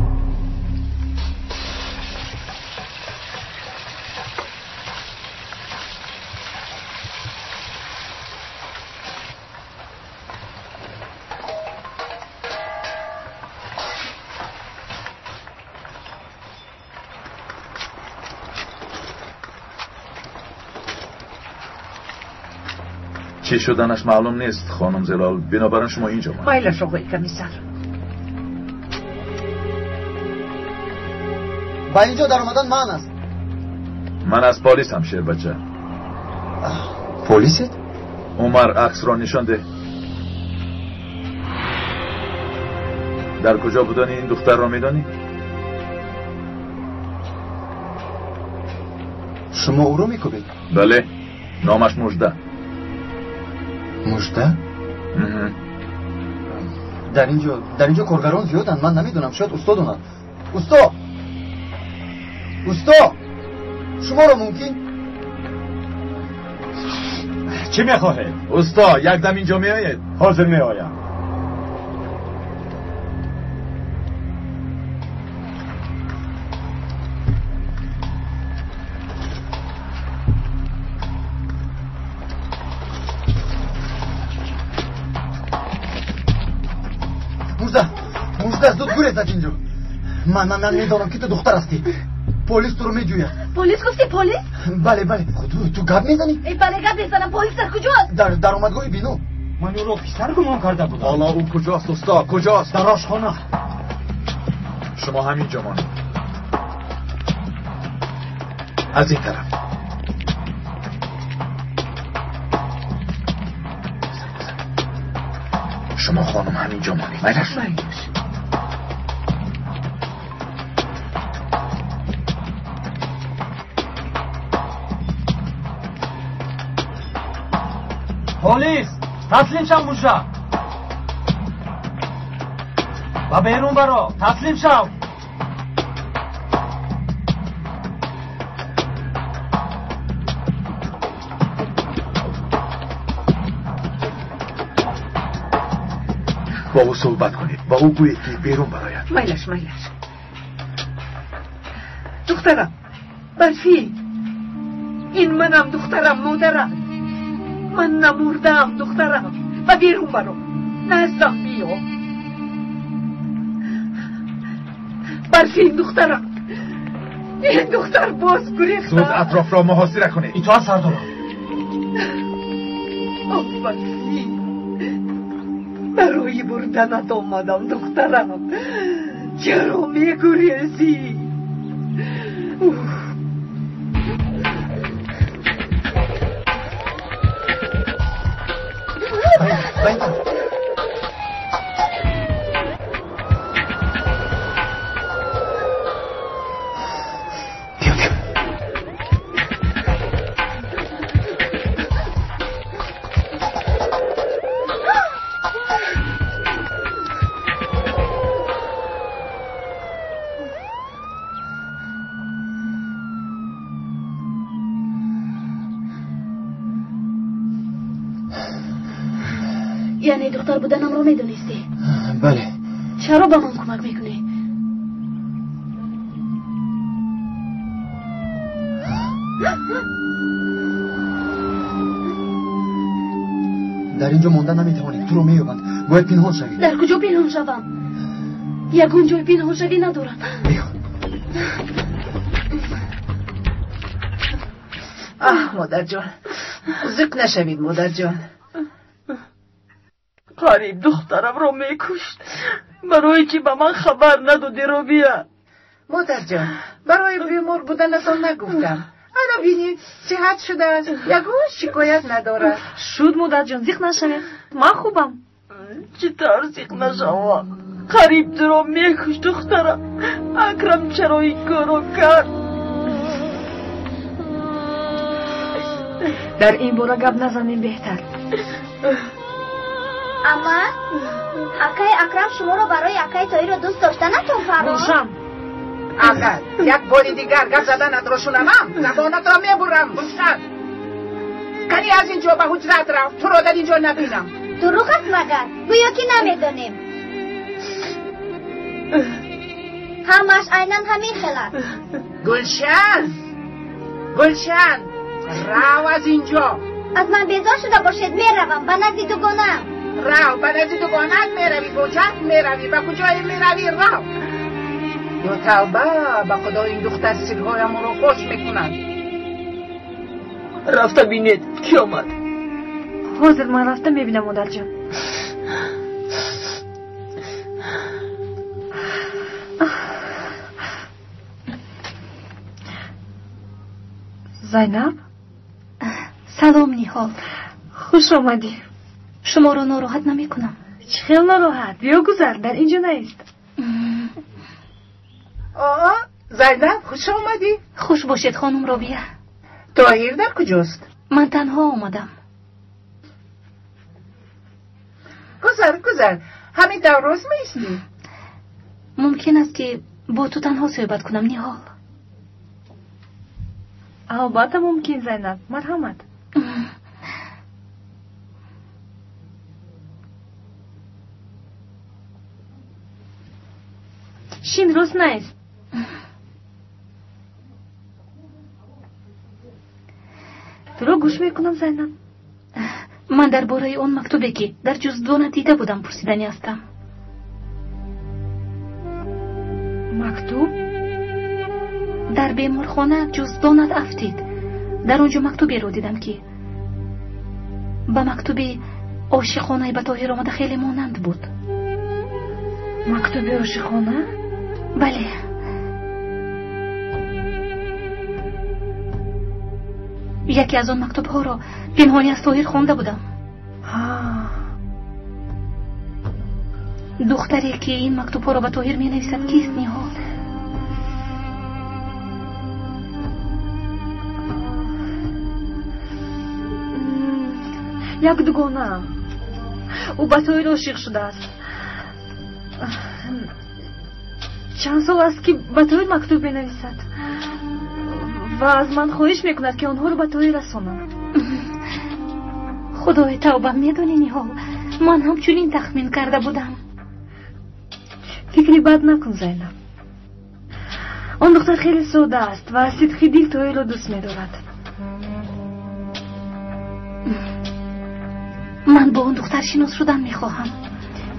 Чӣ шуданаш маълум нест, хонум Зилол. Бинобар ин шумо инҷо монед. Майлаш, оқои комиссар. Ба инҷо даромадан ман аст. Ман аз полисам, шербача. Полисед? Умар, аксро нишон деҳ. Дар куҷо будани ин духтарро медонӣ? Шумо ӯро мекӯбед? Бале, номаш Мужда. Мужда? Дар инҷо коргарон зиёданд. Ман намедонам, шояд усто донад. Усто! Усто! Шуморо мумкин? Чӣ мехоҳед? Усто, якдам инҷо меоед? Ҳозир меоям. Мужда, зуд гурез аз инҷо. Ман медонам ки ту духтар ҳастӣ. Полис туро меҷӯяд. Полис гуфтӣ, полис? Бале, бале. Ту гап мезанӣ? Бале, гап мезанам. Полис дар куҷост? Дар даромадгоҳи бино. Ман ӯро писар гумон карда будам. Ҳоло ӯ куҷост, усто? Куҷост? Дар ошхона. Шумо ҳамин ҷо монед. Аз ин тараф. Шумо хонум ҳамин ҷо монед. Майлаш? Майлаш. Полис! Таслим шав, мужа. Ба берун баро, таслим шав. Бо ӯ суҳбат кунед, ба ӯ гӯед, ки берун барояд. Майлаш, майлаш. Духтарам, Барфӣ, ин манам, духтарам, модарам. Ман намурдаам, духтарам. Ба берун баро, наздам биё. Барфӣ, духтарам, ин духтар боз гурехта. Зуд атрофро муҳосира кунед. Итоат, сардорам. Оҳ, Барфӣ, барои бурданат омадам, духтарам. Чаро мегурезӣ? Яъне духтар буданамро медонистӣ? Бале. Чаро ба ман кӯмак мекунӣ? Дар ин ҷо монда наметавонӣ, туро меёбанд. Бояд пинҳон шавӣ. Дар куҷо пинҳон шавам? Ягон ҷой пинҳоншавӣ надорам. Биё. Аҳ, модарҷон, зиқ нашавед, модарҷон. Қариб духтарамро мекушт. Барои чӣ ба ман хабар надодӣ, Робия? Модарҷон, барои бемор буданатон нагуфтам. Ана бинед, сиҳат шудааст, ягон шикоят надорад. Шуд, модарҷон, зиқ нашавед. Ман хубам. Чӣ тавр зиқ нашавам? Қариб туро мекушт, духтарам. Акрам чаро ин корро кард? Дар ин бора гап назанем беҳтар. Ама, акаи Акрам шуморо барои акаи Тоҳирро дӯст доштанатон фаро? Гулшан. Агар як бори дигар гап заданатро шунавам, забонатро мебурам, Гулшан. Кани аз ин ҷо ба ҳуҷрат рав, туро дар ин ҷо набинам. Дурӯғ аст магар? Гӯё ки намедонем. Ҳамааш айнан ҳамин хел аст. Гулшан, Гулшан, рав аз ин ҷо. Аз ман безор шуда бошед, меравам ба назди дугонаам. Рав, ба назди дугонаат меравӣ, бо чарх меравӣ, ба куҷое меравӣ, рав. Ё тавба, ба худо ин духтар сирҳоямонро фош мекунад. Рафта бинед, ки омад. Ҳозир ман рафта мебинам, модарҷон. Зайнаб? Салом, Ниҳол. Хуш омадӣ. Шуморо нороҳат намекунам. Чӣ хел нороҳат? Биё гузар, дар ин ҷо наист. О, Зайнаб, хуш омадӣ. Хуш бошед, хонум Робия. Тоҳир дар куҷост? Ман танҳо омадам. Гузар, гузар. Ҳамин тавр рост меистӣ? Мумкин аст, ки бо ту танҳо суҳбат кунам, Ниҳол? Албатта мумкин, Зайнаб. Марҳамат. Шин, рост наист. Туро гӯш мекунам, Зайнаб. Ман дар бораи он мактубе, ки дар ҷуздонат дида будам, пурсидани ҳастам. Мактуб? Дар беморхона ҷуздонат афтид. Дар он ҷо мактуберо дидам, ки ба мактуби ошиқонаи ба Тоҳир омада хеле монанд буд. Мактуби ошиқона? Бале. Яке аз он мактубҳоро пинҳонӣ аз Тоҳир хонда будам. Духтаре, ки ин мактубҳоро ба Тоҳир менависад, кист, Ниҳол? Як дугонаам. Ӯ ба Тоҳир ошиқ шудааст. Чанд сол аст, ки ба Тоҳир мактуб менависад ва аз ман хоҳиш мекунад, ки онҳоро ба Тоҳир расонам. Худои тавба, медонӣ Ниҳол, ман ҳамчунин тахмин карда будам. Фикри бад накун, Зайнаб. Он духтар хеле сода аст ва аз сидқи дил Тоҳирро дӯст медорад. Ман бо он духтар шинос шудан мехоҳам.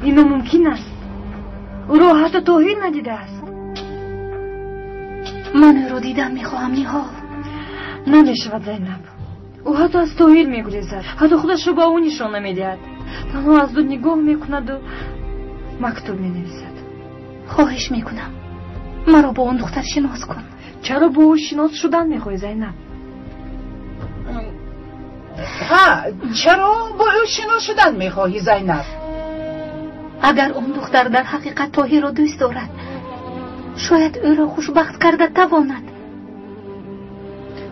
Ин номумкин аст. Ӯро ҳатто Тоҳир надидааст. Ман ӯро дидан мехоҳам, Ниҳол. Намешавад, Зайнаб. Ӯ ҳатто аз Тоҳир мегурезад, ҳатто худашро ба ӯ нишон намедиҳад. Танҳо аз дур нигоҳ мекунаду мактуб менависад. Хоҳиш мекунам, маро бо он духтар шинос кун. Чаро бо ӯ шинос шудан мехоҳӣ, Зайнаб? Ҳа, чаро бо ӯ шинос шудан мехоҳӣ, Зайнаб? Агар он духтар дар ҳақиқат Тоҳирро дӯст дорад, шояд ӯро хушбахт карда тавонад.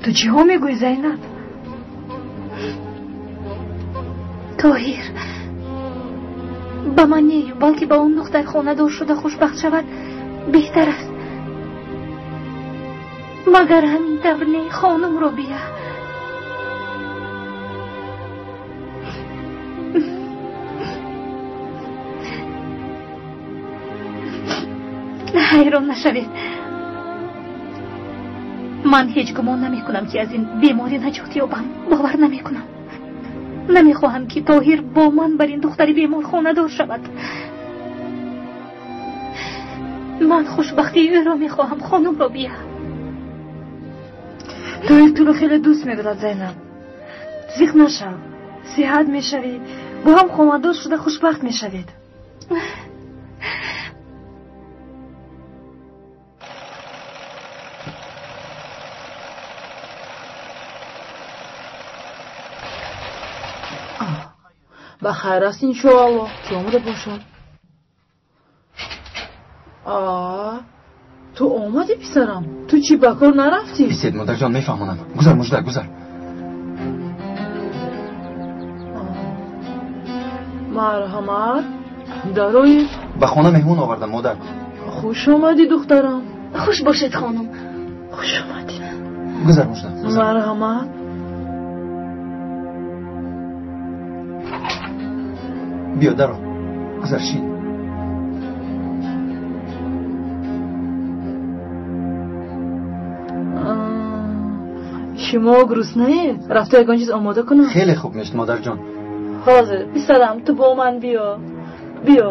Ту чиҳо мегӯӣ, Зайнаб? Тоҳир ба ман нею, балки ба он духтар хонадор шуда хушбахт шавад беҳтар аст. Магар ҳамин тавр не, хонум Робия? Ҳайрон нашавед. Ман ҳеҷ гумон намекунам, ки аз ин беморӣ наҷот ёбам. Бовар намекунам. Намехоҳам, ки Тоҳир бо ман бар ин духтари бемор хонадор шавад. Ман хушбахтии ӯро мехоҳам, хонум Робия. Тоҳир туро хеле дӯст медорад, Зайнаб. Зиқ нашав, сиҳат мешавӣ, бо ҳам хонадор шуда хушбахт мешавед. Ба хайр аст, иншоалло, ки омада бошад. А, ту омадӣ, писарам? Ту чӣ, ба кор нарафтӣ? Бисед, модарҷон, мефаҳмонам. Гузар, Мужда, гузар. Марҳамат, дарои. Ба хона меҳмон овардам, модар. Хуш омадӣ, духтарам. Хуш бошед, хонум. Хуш омадӣ. Гузар, Мужда. Марҳамат. Биё, даро. Гузар, шин. Шумо грустнаед? Рафта ягон чиз омода кунам? Хеле хуб мешд, модарҷон. Ҳозир, писарам, ту бо ман биё. Биё.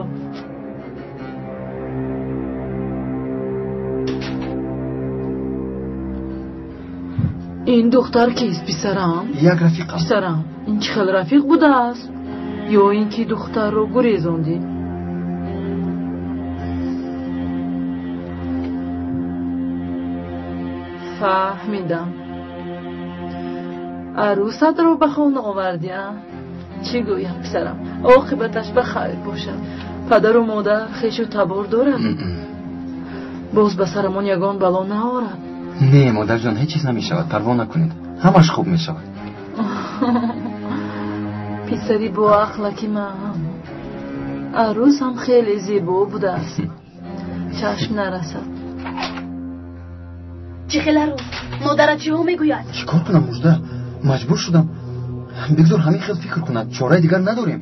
Ин духтар кист, писарам? Як рафиқам. Писарам, ин чӣ хел рафиқ будааст? Ё ин ки духтарро гурезондӣ? Фаҳмидам. Арӯсатро ба хона овардӣ, а? Чӣ гӯям, писарам, оқибаташ ба хайр бошад. Падару модар, хешу табор дорад? Боз ба сарамон ягон бало наорад? Не, модарҷон, ҳеҷ чиз намешавад, парво накунед. Ҳамаш хуб мешавад. Писари боақлаки ман. Арӯс ҳам хеле зебо будааст. Чашм нарасад. Чӣ хел арӯс? Модарат чиҳо мегӯяд? Чӣ кор кунам, Мужда? Маҷбур шудам. Бигзор ҳамин хел фикр кунад, чораи дигар надорем.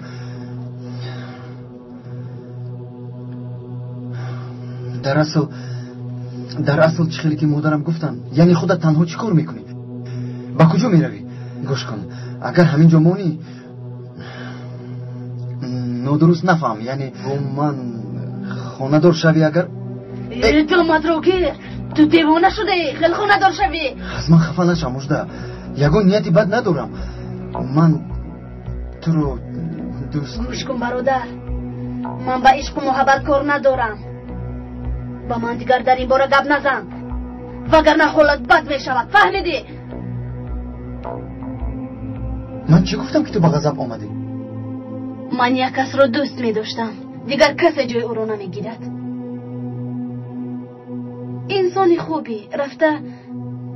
Дар асл чӣ хеле ки модарам гуфтанд, яъне худат танҳо чӣ кор мекунӣ? Ба куҷо меравӣ? Гӯш кун, агар ҳамин ҷо монӣ, нодуруст нафаҳм, яъне бо ман хонадор шавӣ агар. Думатро гир, ту девона шудаӣ, хел хонадор шавӣ. Аз ман хафа наша, Мужда. Ягон нияти бад надорам. Ман туро дӯст. Гӯш кун, бародар, ман ба ишқу муҳаббат кор надорам. Ба ман дигар дар ин бора гап назан, вагарна ҳолат бад мешавад, фаҳмидӣ? Ман чӣ гуфтам, ки ту ба ғазаб омадӣ? Ман як касро дӯст медоштам, дигар касе ҷои ӯро намегирад. Инсони хубӣ, рафта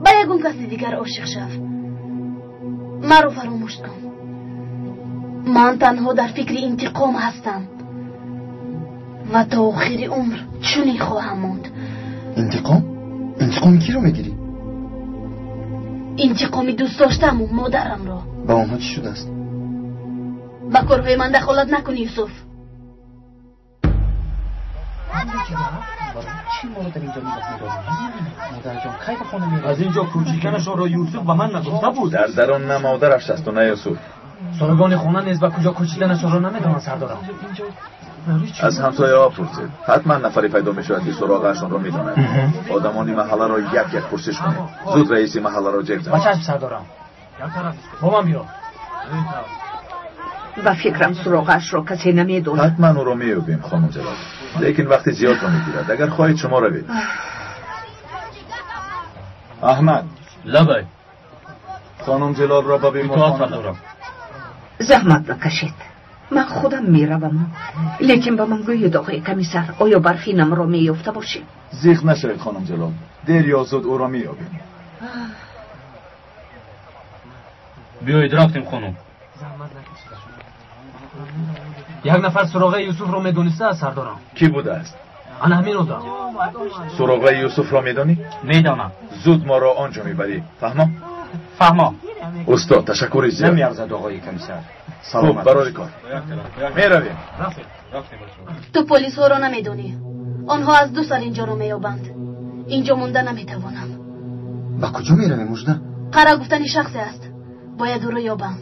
ба ягон каси дигар ошиқ шав. Маро фаромӯш кун. Ман танҳо дар фикри интиқом ҳастам ва то охири умр чунин хоҳам монд. Интиқом? Интиқоми киро мегирӣ? Интиқоми дӯст доштаму модарамро. Ба онҳо чӣ шудааст? Ба корҳои ман дахолат накун, Юсуф. Аз инҷо кӯчиданашонро Юсуф ба ман нагуфта буд. Дар дарун на модараш асту на Юсуф. Соҳибони хона низ ба куҷо кӯчиданашонро намедонанд, сардорам. Аз ҳамсояҳо пурсед. Ҳатман нафаре пайдо мешавад, ки суроғаашонро медонад. Одамони маҳалларо як як пурсиш кунед. Зуд раиси маҳалларо ҷеғ занед. Ба чашм, сардорам. Бо ман биё. Ба фикрам суроғаашро касе намедонад. Ҳатман ӯро меёбем, хонум Ҷалол. Лекин вақти зиёдро мегирад. Агар хоҳед, шумо равед. Аҳмад. Лабай. Хонум Ҷалолро ба беморхона сардорам. Заҳмат накашед. Ман худам меравам. Лекин ба ман гӯед, оғои комиссар, оё барфинамро меёфта бошем? Зиқ нашавед, хонум Ҷалол. Дер ё зуд ӯро меёбем. Биёед, рафтем, хонум. Як нафар суроғаи Юсуфро медонистааст, сардорам. Кӣ будааст? Ана ҳамин одам. Суроғаи Юсуфро медонӣ? Медонам. Зуд моро он ҷо мебарӣ. Фаҳмо? Фаҳмо. Устод, ташаккури зиёд. Намеарзад, оғои комиссар. Хуб, барори кор. Меравем. Ту полисҳоро намедонӣ. Онҳо аз ду сар инҷоро меёбанд. Инҷо монда наметавонам. Ба куҷо меравем, Мужда? Қара гуфтани шахсе аст. Бояд ӯро ёбам.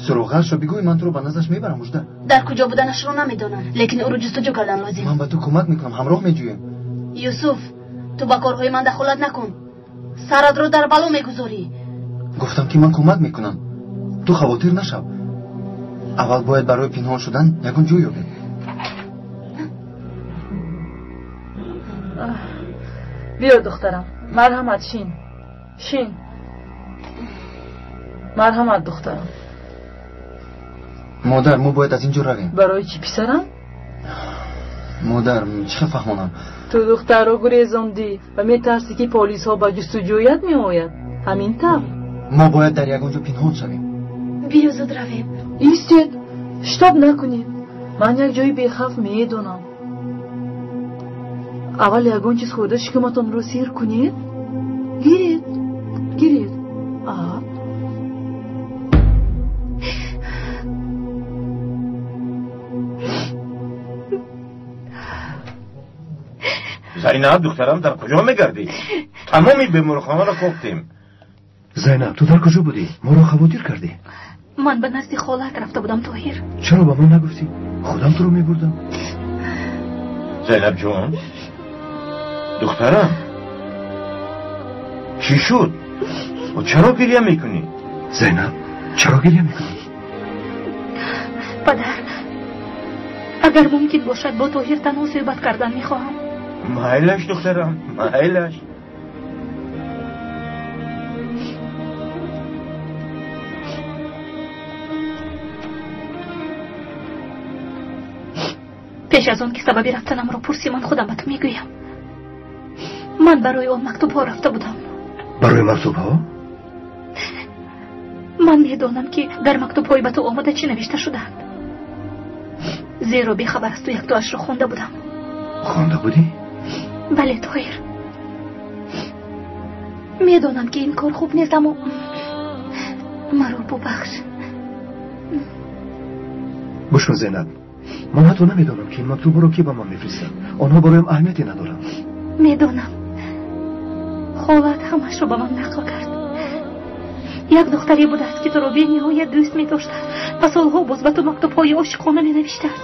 Суроғаашро бигӯй, ман туро ба наздаш мебарам, Мужда. Дар куҷо буданашро намедонам, лекин ӯро ҷустуҷӯ кардан лозим. Ман ба ту кӯмак мекунам, ҳамроҳ меҷӯем. Юсуф, ту ба корҳои ман дахолат накун. Саратро дар бало мегузорӣ. Гуфтам, ки ман кӯмак мекунам. Ту хавотир нашав. Аввал бояд барои пинҳон шудан ягон ҷой ёбем. Биё, духтарам, марҳамат, шин. Шин. Марҳамат, духтарам. Модар, мо бояд аз ин ҷо равем. Барои чӣ, писарам? Модар, чӣ хел фаҳмонам? Ту духтарро гурезондӣ ва метарсӣ, ки полисҳо ба ҷустуҷӯят меояд. Ҳамин тавр. Мо бояд дар ягон ҷо пинҳон шавем. Биё, зуд равем. Истед, шитоб накунед. Ман як ҷои бехавф медонам. Аввал ягон чиз хӯрда шикаматонро сер кунед. Гиред, гиред. Зайнаб, духтарам, дар куҷо мегардӣ? Тамоми беморхонаро кофтем. Зайнаб, ту дар куҷо будӣ? Моро хавотир кардӣ. Ман ба назди холаат рафта будам, Тоҳир. Чаро ба ман нагуфтӣ? Худам туро мебурдам. Зайнаб ҷон, духтарам, чӣ шуд? Чаро гиря мекунӣ? Зайнаб, чаро гиря мекунӣ? Падар, агар мумкин бошад, бо Тоҳир танҳо суҳбат кардан мехоҳам. Майлаш, духтарам, майлаш. Пеш аз он ки сабаби рафтанамро пурсӣ, ман худам ба ту мегӯям. Ман барои он мактубҳо рафта будам. Барои мактубҳо? Ман медонам, ки дар мактубҳои ба ту омада чӣ навишта шудаанд. Зеро бехабар аз ту яктоашро хонда будам. Хонда будӣ? Бале, Тоҳир. Медонам, ки ин кор хуб нест, аммо маро бубахш. Гӯш кун, Зайнаб, ман ҳатто намедонам, ки ин мактубҳоро кӣ ба ман мефиристад. Онҳо бароям аҳамияте надоранд. Медонам. Холаат ҳамаашро ба ман нақл кард. Як духтаре будааст, ки туро бениҳоят дӯст медоштааст ва солҳо боз ба ту мактубҳои ошиқона менавиштааст.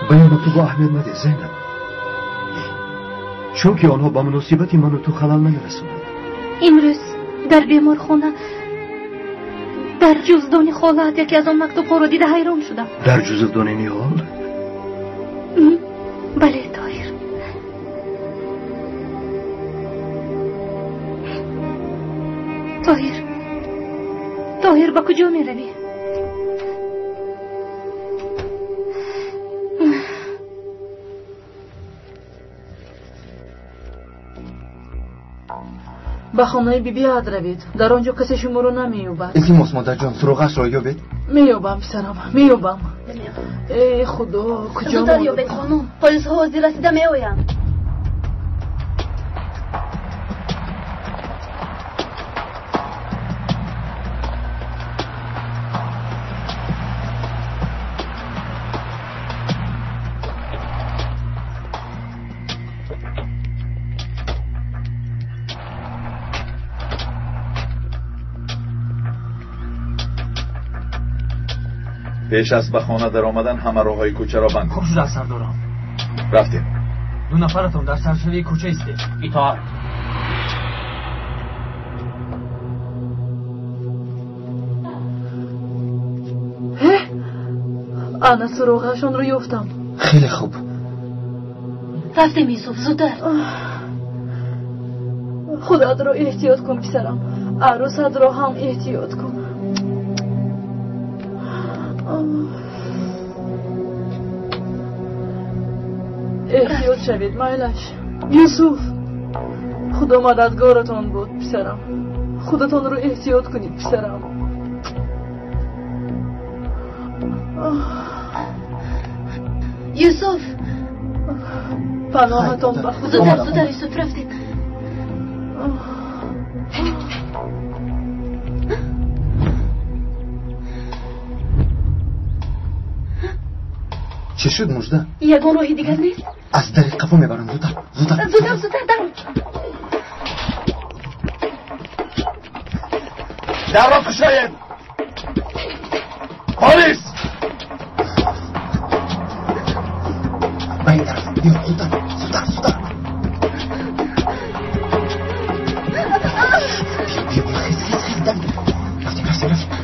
Ба ин мактубҳо аҳамият мадеҳ, Зайнаб, чунки онҳо ба муносибати ману ту халал намерасонанд. Имрӯз дар беморхона дар ҷуздони холаат яке аз он мактубҳоро дида ҳайрон шудам. Дар ҷуздони ниҳол? Бале, Тоҳир. Тоҳир, Тоҳир, ба куҷо меравӣ? Ба хонаи бибиат равед. Дар он ҷо касе шуморо намеёбад. Илтимос, модарҷон, суроғаашро ёбед. Меёбам, писарам, меёбам. Эй худо, куҷо? Зудтар ёбед, хонум, полисҳо ҳозир расида меоянд. Пеш аз ба хона даромадан ҳама роҳҳои кӯчаро банд кун. Хуб шуда, сардорам. Рафтем. Ду нафаратон дар саршавии кӯча истед. Итоат. Ана суроғашонро ёфтам. Хеле хуб. Рафтем, Юсуф, зудтар. Худатро эҳтиёт кун, писарам. Арӯсатро ҳам эҳтиёт кун. Эҳтиёт шавед, майлаш. Юсуф, худо мададгоратон буд, писарам. Худатонро эҳтиёт кунед, писарам. Юсуф, паноҳатон ба худо. Зудтар, зудтар, Юсуф, рафтем. Чӣ шуд, Мужда? Ягон роҳи дигар нест? Аз дари қафо мебарам. Зудтар, зудтар. Зудтар, зудтар, даро. Дарро кушоед! Полис! Ба ин тараф биё, зудтар, зудтар, зудтар. Биё, биё, хез, хез, хез, дам. Рафтем, рафтем, рафтем.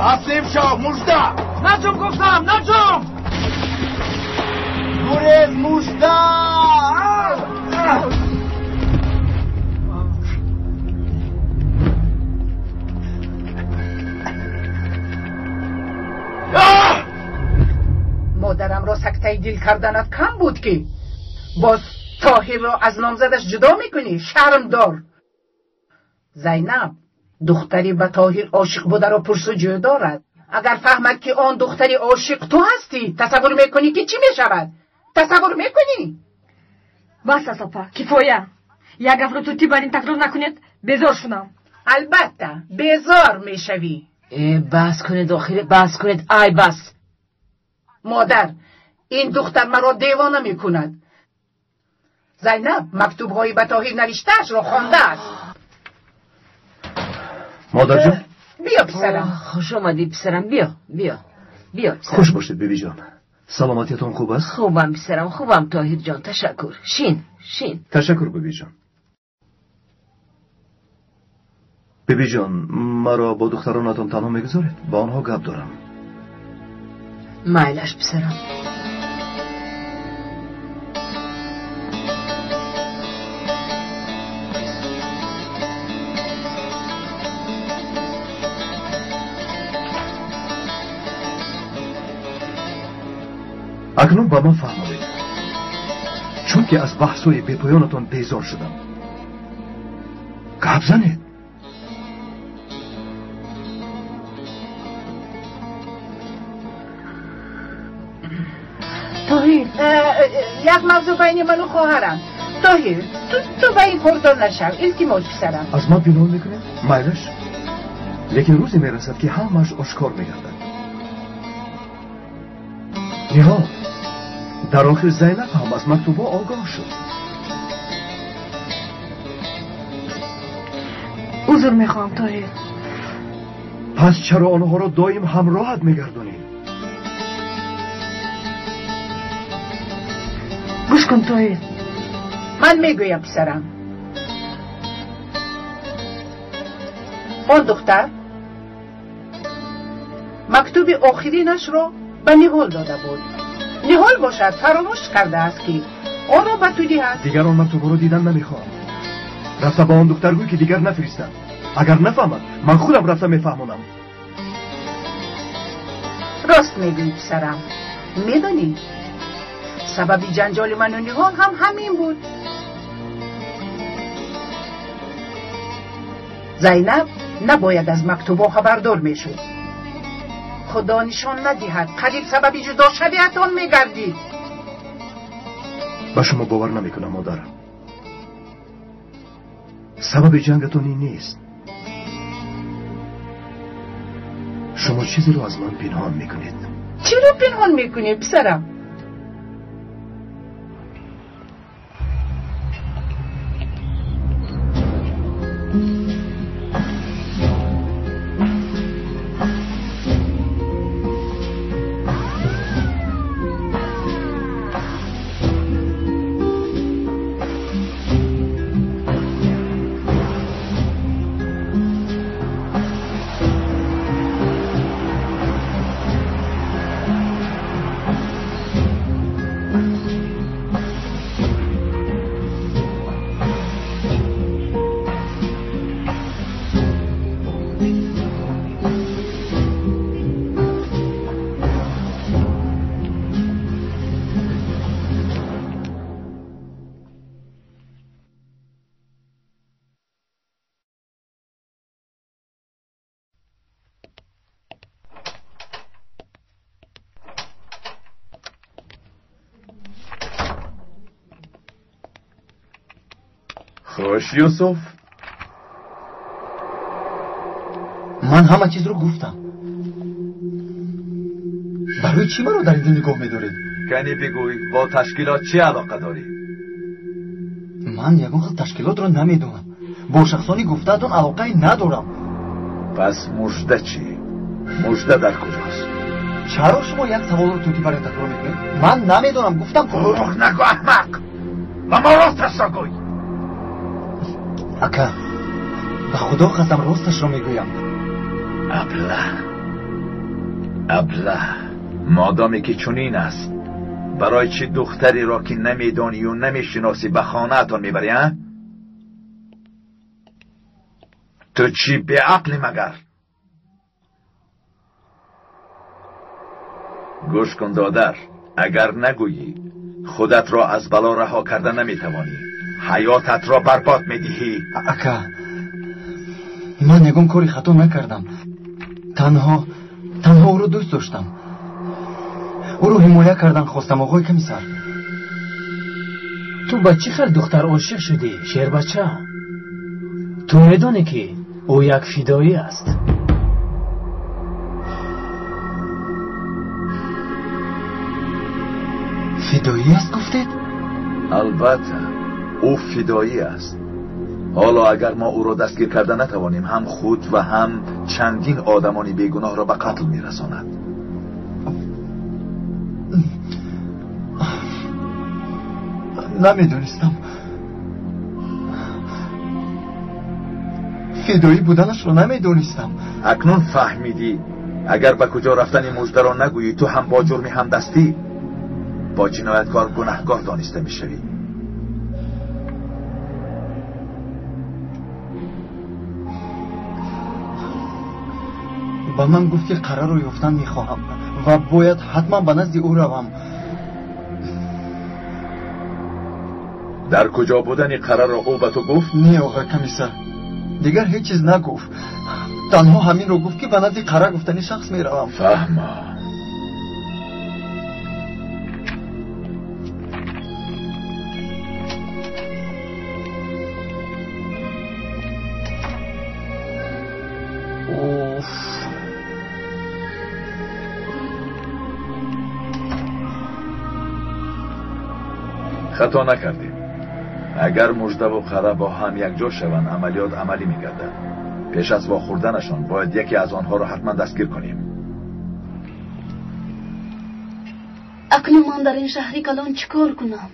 Таслим шав, Мужда! Наҷум гуфтам, наҷум! Гурез, Мужда! Модарамро сактаи дил карданат кам буд, ки боз Тоҳирро аз номзадаш ҷудо мекунӣ? Шарм дор. Зайнаб духтари ба Тоҳир ошиқ бударо пурсуҷӯ дорад. Агар фаҳмад, ки он духтари ошиқ ту ҳастӣ, тасаввур мекунӣ, ки чӣ мешавад? Тасаввур мекунӣ? Бас аст, опа, кифоя. Як гафро тути бар ин такрор накунед, безор шудам. Албатта, безор мешавӣ. Бас кунед, охир, бас кунед, ай бас. Модар, ин духтар маро девона мекунад. Зайнаб мактубҳои ба Тоҳир навиштаашро хондааст. Модарҷон, биё, писарам. Хуш омадӣ, писарам, биё, биё, биё. Хуш бошед, бибиҷон. Саломатиятон хуб аст? Хубам, писарам, хубам, Тоҳирҷон, ташаккур. Шин, шин. Ташаккур, бибиҷон. Бибиҷон, маро бо духтаронатон танҳо мегузоред? Ба онҳо гап дорам. Майлаш, писарам. Акнун ба ман фаҳмонед, чунки аз баҳсҳои бепоёнатон безор шудам. Гап занед. Тоҳир, як мавзӯъ байни ману хоҳарам. Тоҳир, ту ба ин кордор нашав, илтимос, писарам. Аз ман пинҳон мекунед? Майлаш, лекин рӯзе мерасад, ки ҳамааш ошкор мегардад. Ниҳол, дар охир Зайнаб ҳам аз мактубҳо огоҳ шуд. Узр мехоҳам, Тоҳир. Пас чаро онҳоро доим ҳамроҳат мегардонӣ? Гӯш кун, Тоҳир. Ман мегӯям, писарам. Он духтар мактуби охиринашро ба Ниҳол дода буд. Ниҳол бошад фаромӯш кардааст, ки Онро ба ту диҳад. Дигар он мактубҳоро дидан намехоҳам. Рафта ба он духтар гӯй, ки дигар нафиристад. Агар нафаҳмад, ман худам рафта мефаҳмонам. Рост мегӯӣ, писарам. Медонӣ, сабаби ҷанҷоли ману Ниҳол ҳам ҳамин буд. Зайнаб набояд аз мактубҳо хабардор мешуд. Худо нишон надиҳад, қариб сабаби ҷудошавиятон мегардид. Ба шумо бовар намекунам, модар. Сабаби ҷангатон ин нест. Шумо чизеро аз ман пинҳон мекунед. Чиро пинҳон мекунӣ, писарам? Хуш, Юсуф. Ман ҳама чизро гуфтам. Барои чӣ маро дар ин нигоҳ медоред? Кани бигӯй, бо ташкилот чӣ алоқа дорӣ? Ман ягон хел ташкилотро намедонам. Бо шахсони гуфтаатон алоқае надорам. Пас мужда чӣ? Мужда дар куҷост? Чаро шумо як саволро тӯтӣ барои такрор мекунед? Ман намедонам, гуфтам. Дурӯғ нагӯ, аҳмақ! Ба мо росташро гӯй. Ака, ба Худо қасам, росташро мегӯям. Аблаҳ, аблаҳ, модоме ки чунин аст, барои чӣ духтареро ки намедонию намешиносӣ ба хонаатон мебарӣ, а? Ту чӣ беақлӣ магар? Гӯш кун, додар, агар нагӯӣ, худатро аз бало раҳо карда наметавонӣ. Ҳаётатро барбод медиҳӣ. Ака, ман ягон кори хато накардам. Танҳо ӯро дӯст доштам. Ӯро ҳимоя кардан хостам, оғои комиссар. Ту ба чӣ хел духтар ошиқ шудӣ, шербача? Ту медонӣ, ки ӯ як фидоӣ аст. Фидоӣ аст, гуфтед? Албатта, ӯ фидоӣ аст. Ҳоло агар мо ӯро дастгир карда натавонем, ҳам худ ва ҳам чандин одамони бегуноҳро ба қатл мерасонад. Намедонистам. Фидоӣ буданашро намедонистам. Акнун фаҳмидӣ. Агар ба куҷо рафтани муждаро нагӯӣ, ту ҳам бо ҷурми ҳамдастӣ бо ҷинояткор гунаҳкор дониста мешавӣ. Ба ман гуфт, ки қарарро ёфтан мехоҳам ва бояд ҳатман ба назди ӯ равам. Дар куҷо будани қарарро ӯ ба ту гуфт? Не, оға комиссар, дигар ҳеҷ чиз нагуфт. Танҳо ҳаминро гуфт, ки ба назди қара гуфтани шахс меравам. Фаҳма. Хато накардем. Агар муждаву қара бо ҳам якҷо шаванд, амалиёт амалӣ мегардад. Пеш аз вохӯрданашон бояд яке аз онҳоро ҳатман дастгир кунем. Акнун ман дар ин шаҳри калон чӣ кор кунам?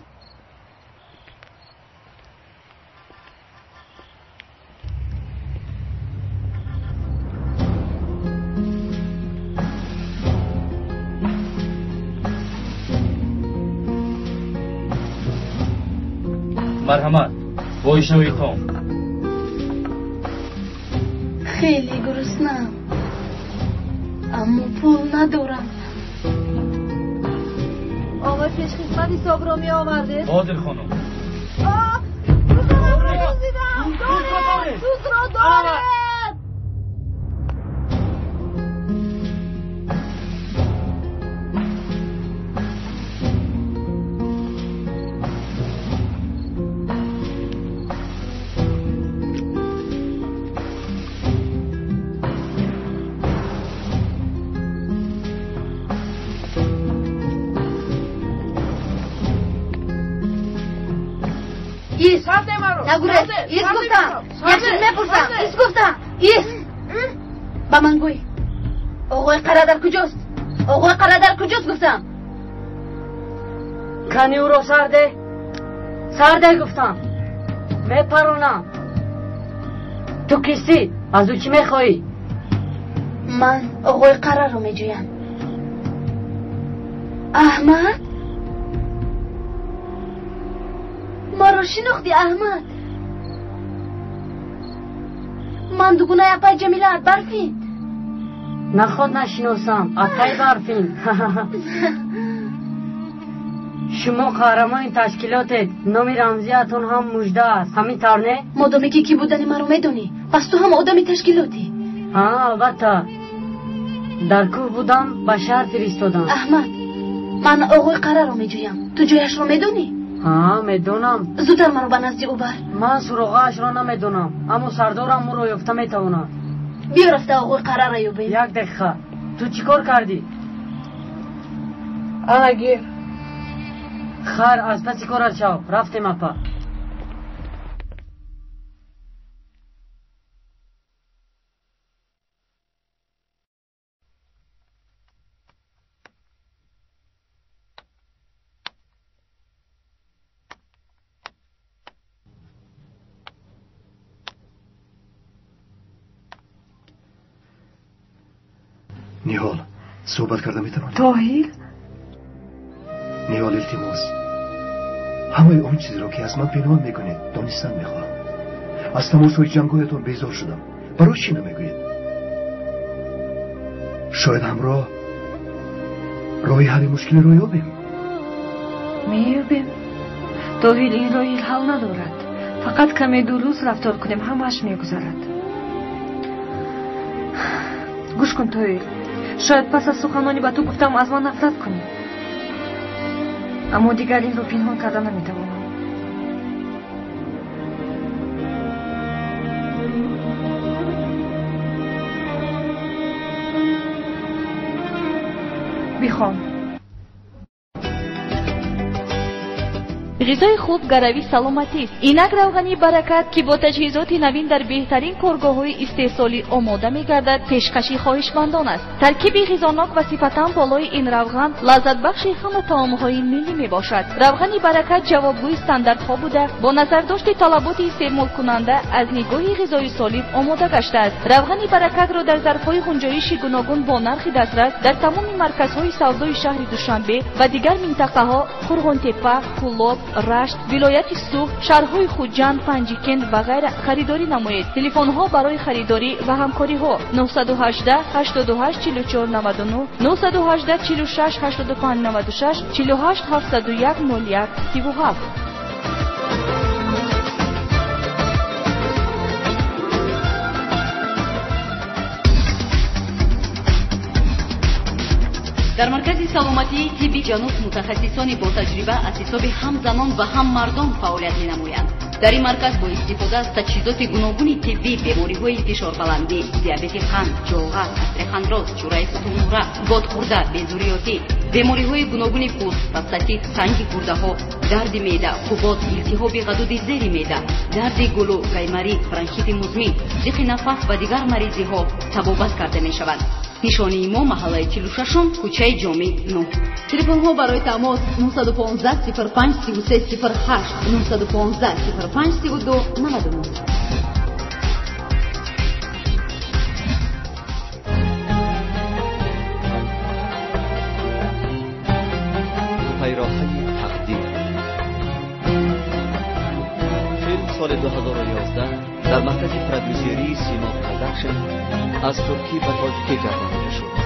Марҳамат, бо иштиҳои том. Хеле гуруснам, аммо пул надорам. Оғои пешхизмат ҳисобро меовардед? Ҳозир, хонум. Тузро доред! Нагурез, ис гуфтам, як чиз мепурсам, ис гуфтам, ис. Ба ман гӯй, оғои қара дар куҷост? Оғои қара дар куҷост гуфтам. Кани ӯро сарде? Сарде гуфтам. Мепаронам. Ту кистӣ? Аз ӯ чӣ мехоҳӣ? Ман оғои қараро меҷӯям. Аҳмад? Маро шинохтӣ, Аҳмад? Ман дугунаи апай Ҷамила Барфин. Наход нашиносам, апай Барфин. Шумо қаҳрамони ташкилотед, номи рамзиятон ҳам Мужда аст, ҳамин тавр не? Модоме ки кӣ будани маро медонӣ, пас ту ҳам одами ташкилотӣ. Ҳа, албатта. Дар кӯҳ будам, ба шаҳр фиристодам. Аҳмад, ман оғои қараро меҷӯям. Ту ҷояшро медонӣ? Ҳа, медонам. Зудтар маро ба назди ӯ бар. Ман суроғаашро намедонам, аммо сардорам ӯро ёфта метавонад. Биё рафта оғои қараро ёбем. Як дақиқа, ту чӣ кор кардӣ? Ана гир. Хайр, аз паси корат шав. Рафтем, апа. Ниҳол, суҳбат карда метавонем? Тоҳир? Ниҳол, илтимос, ҳамаи он чизеро ки аз ман пинҳон мекунед донистан мехоҳам. Аз тамошои ҷангҳоятон безор шудам. Барои чӣ намегӯед? Шояд ҳамроҳ роҳи ҳалли мушкилеро ёбем. Меёбем. Тоҳир, ин роҳи ҳал надорад. Фақат каме дуруст рафтор кунем, ҳамааш мегузарад. Гӯш кун, Тоҳир, шояд пас аз суханони ба ту гуфтам аз ман нафрат кунӣ, аммо дигар инро пинҳон карда наметавонам. Бихон. Ғизои хуб гарави саломатист. Инак равғани Баракат, ки бо таҷҳизоти навин дар беҳтарин коргоҳҳои истеҳсолӣ омода мегардад, пешкаши хоҳишмандон аст. Таркиби ғизонок ва сифатан болои ин равған лаззатбахши ҳама таомҳои миллӣ мебошад. Равғани Баракат ҷавобгӯи стандартҳо буда, бо назардошти талаботи истеъмолкунанда аз нигоҳи ғизои солим омода гаштааст. Равғани Баракатро дар зарфҳои ғунҷоиши гуногун бо нархи дастрас дар тамоми марказҳои савдои шаҳри Душанбе ва дигар минтақаҳо Қурғонтеппа, Кӯлоб, Рашт, вилояти Суғд, шаҳрҳои Хуҷанд, Панҷикент ва ғайра харидорӣ намоед. Телефонҳо барои харидорӣ ва ҳамкориҳо 918 88 44 99, 918 46 85 96, 48 701 01 37. Дар маркази саломатии тибби ҷануб мутахассисони бо таҷриба аз ҳисоби ҳам занон ва ҳам мардон фаъолият менамоянд. Дар ин марказ бо истифода аз таҷҳизоти гуногуни тиббӣ бемориҳои фишорбаландӣ, диабети қанд, ҷоға, остеохондроз, чӯраи сутунмӯҳра, бодхӯрда, безурётӣ, бемориҳои гуногуни пӯст, простатит, санги гурдаҳо, дарди меъда, қубод, илтиҳоби ғадуди зери меъда, дарди гулӯ, гайморит, бронхити музмин, зиқи нафас ва дигар маризиҳо табобат карда мешаванд. Нишонии мо маҳаллаи 46, кӯчаи Ҷомӣ 9. Телефонҳо барои тамос 915 05 33 08, 915 05 32 99. Пайроҳаи тақдир. Соли 2011 дар маркази продюсерии Симо Продакшн аз туркӣ ба тоҷикӣ гардонида шуд.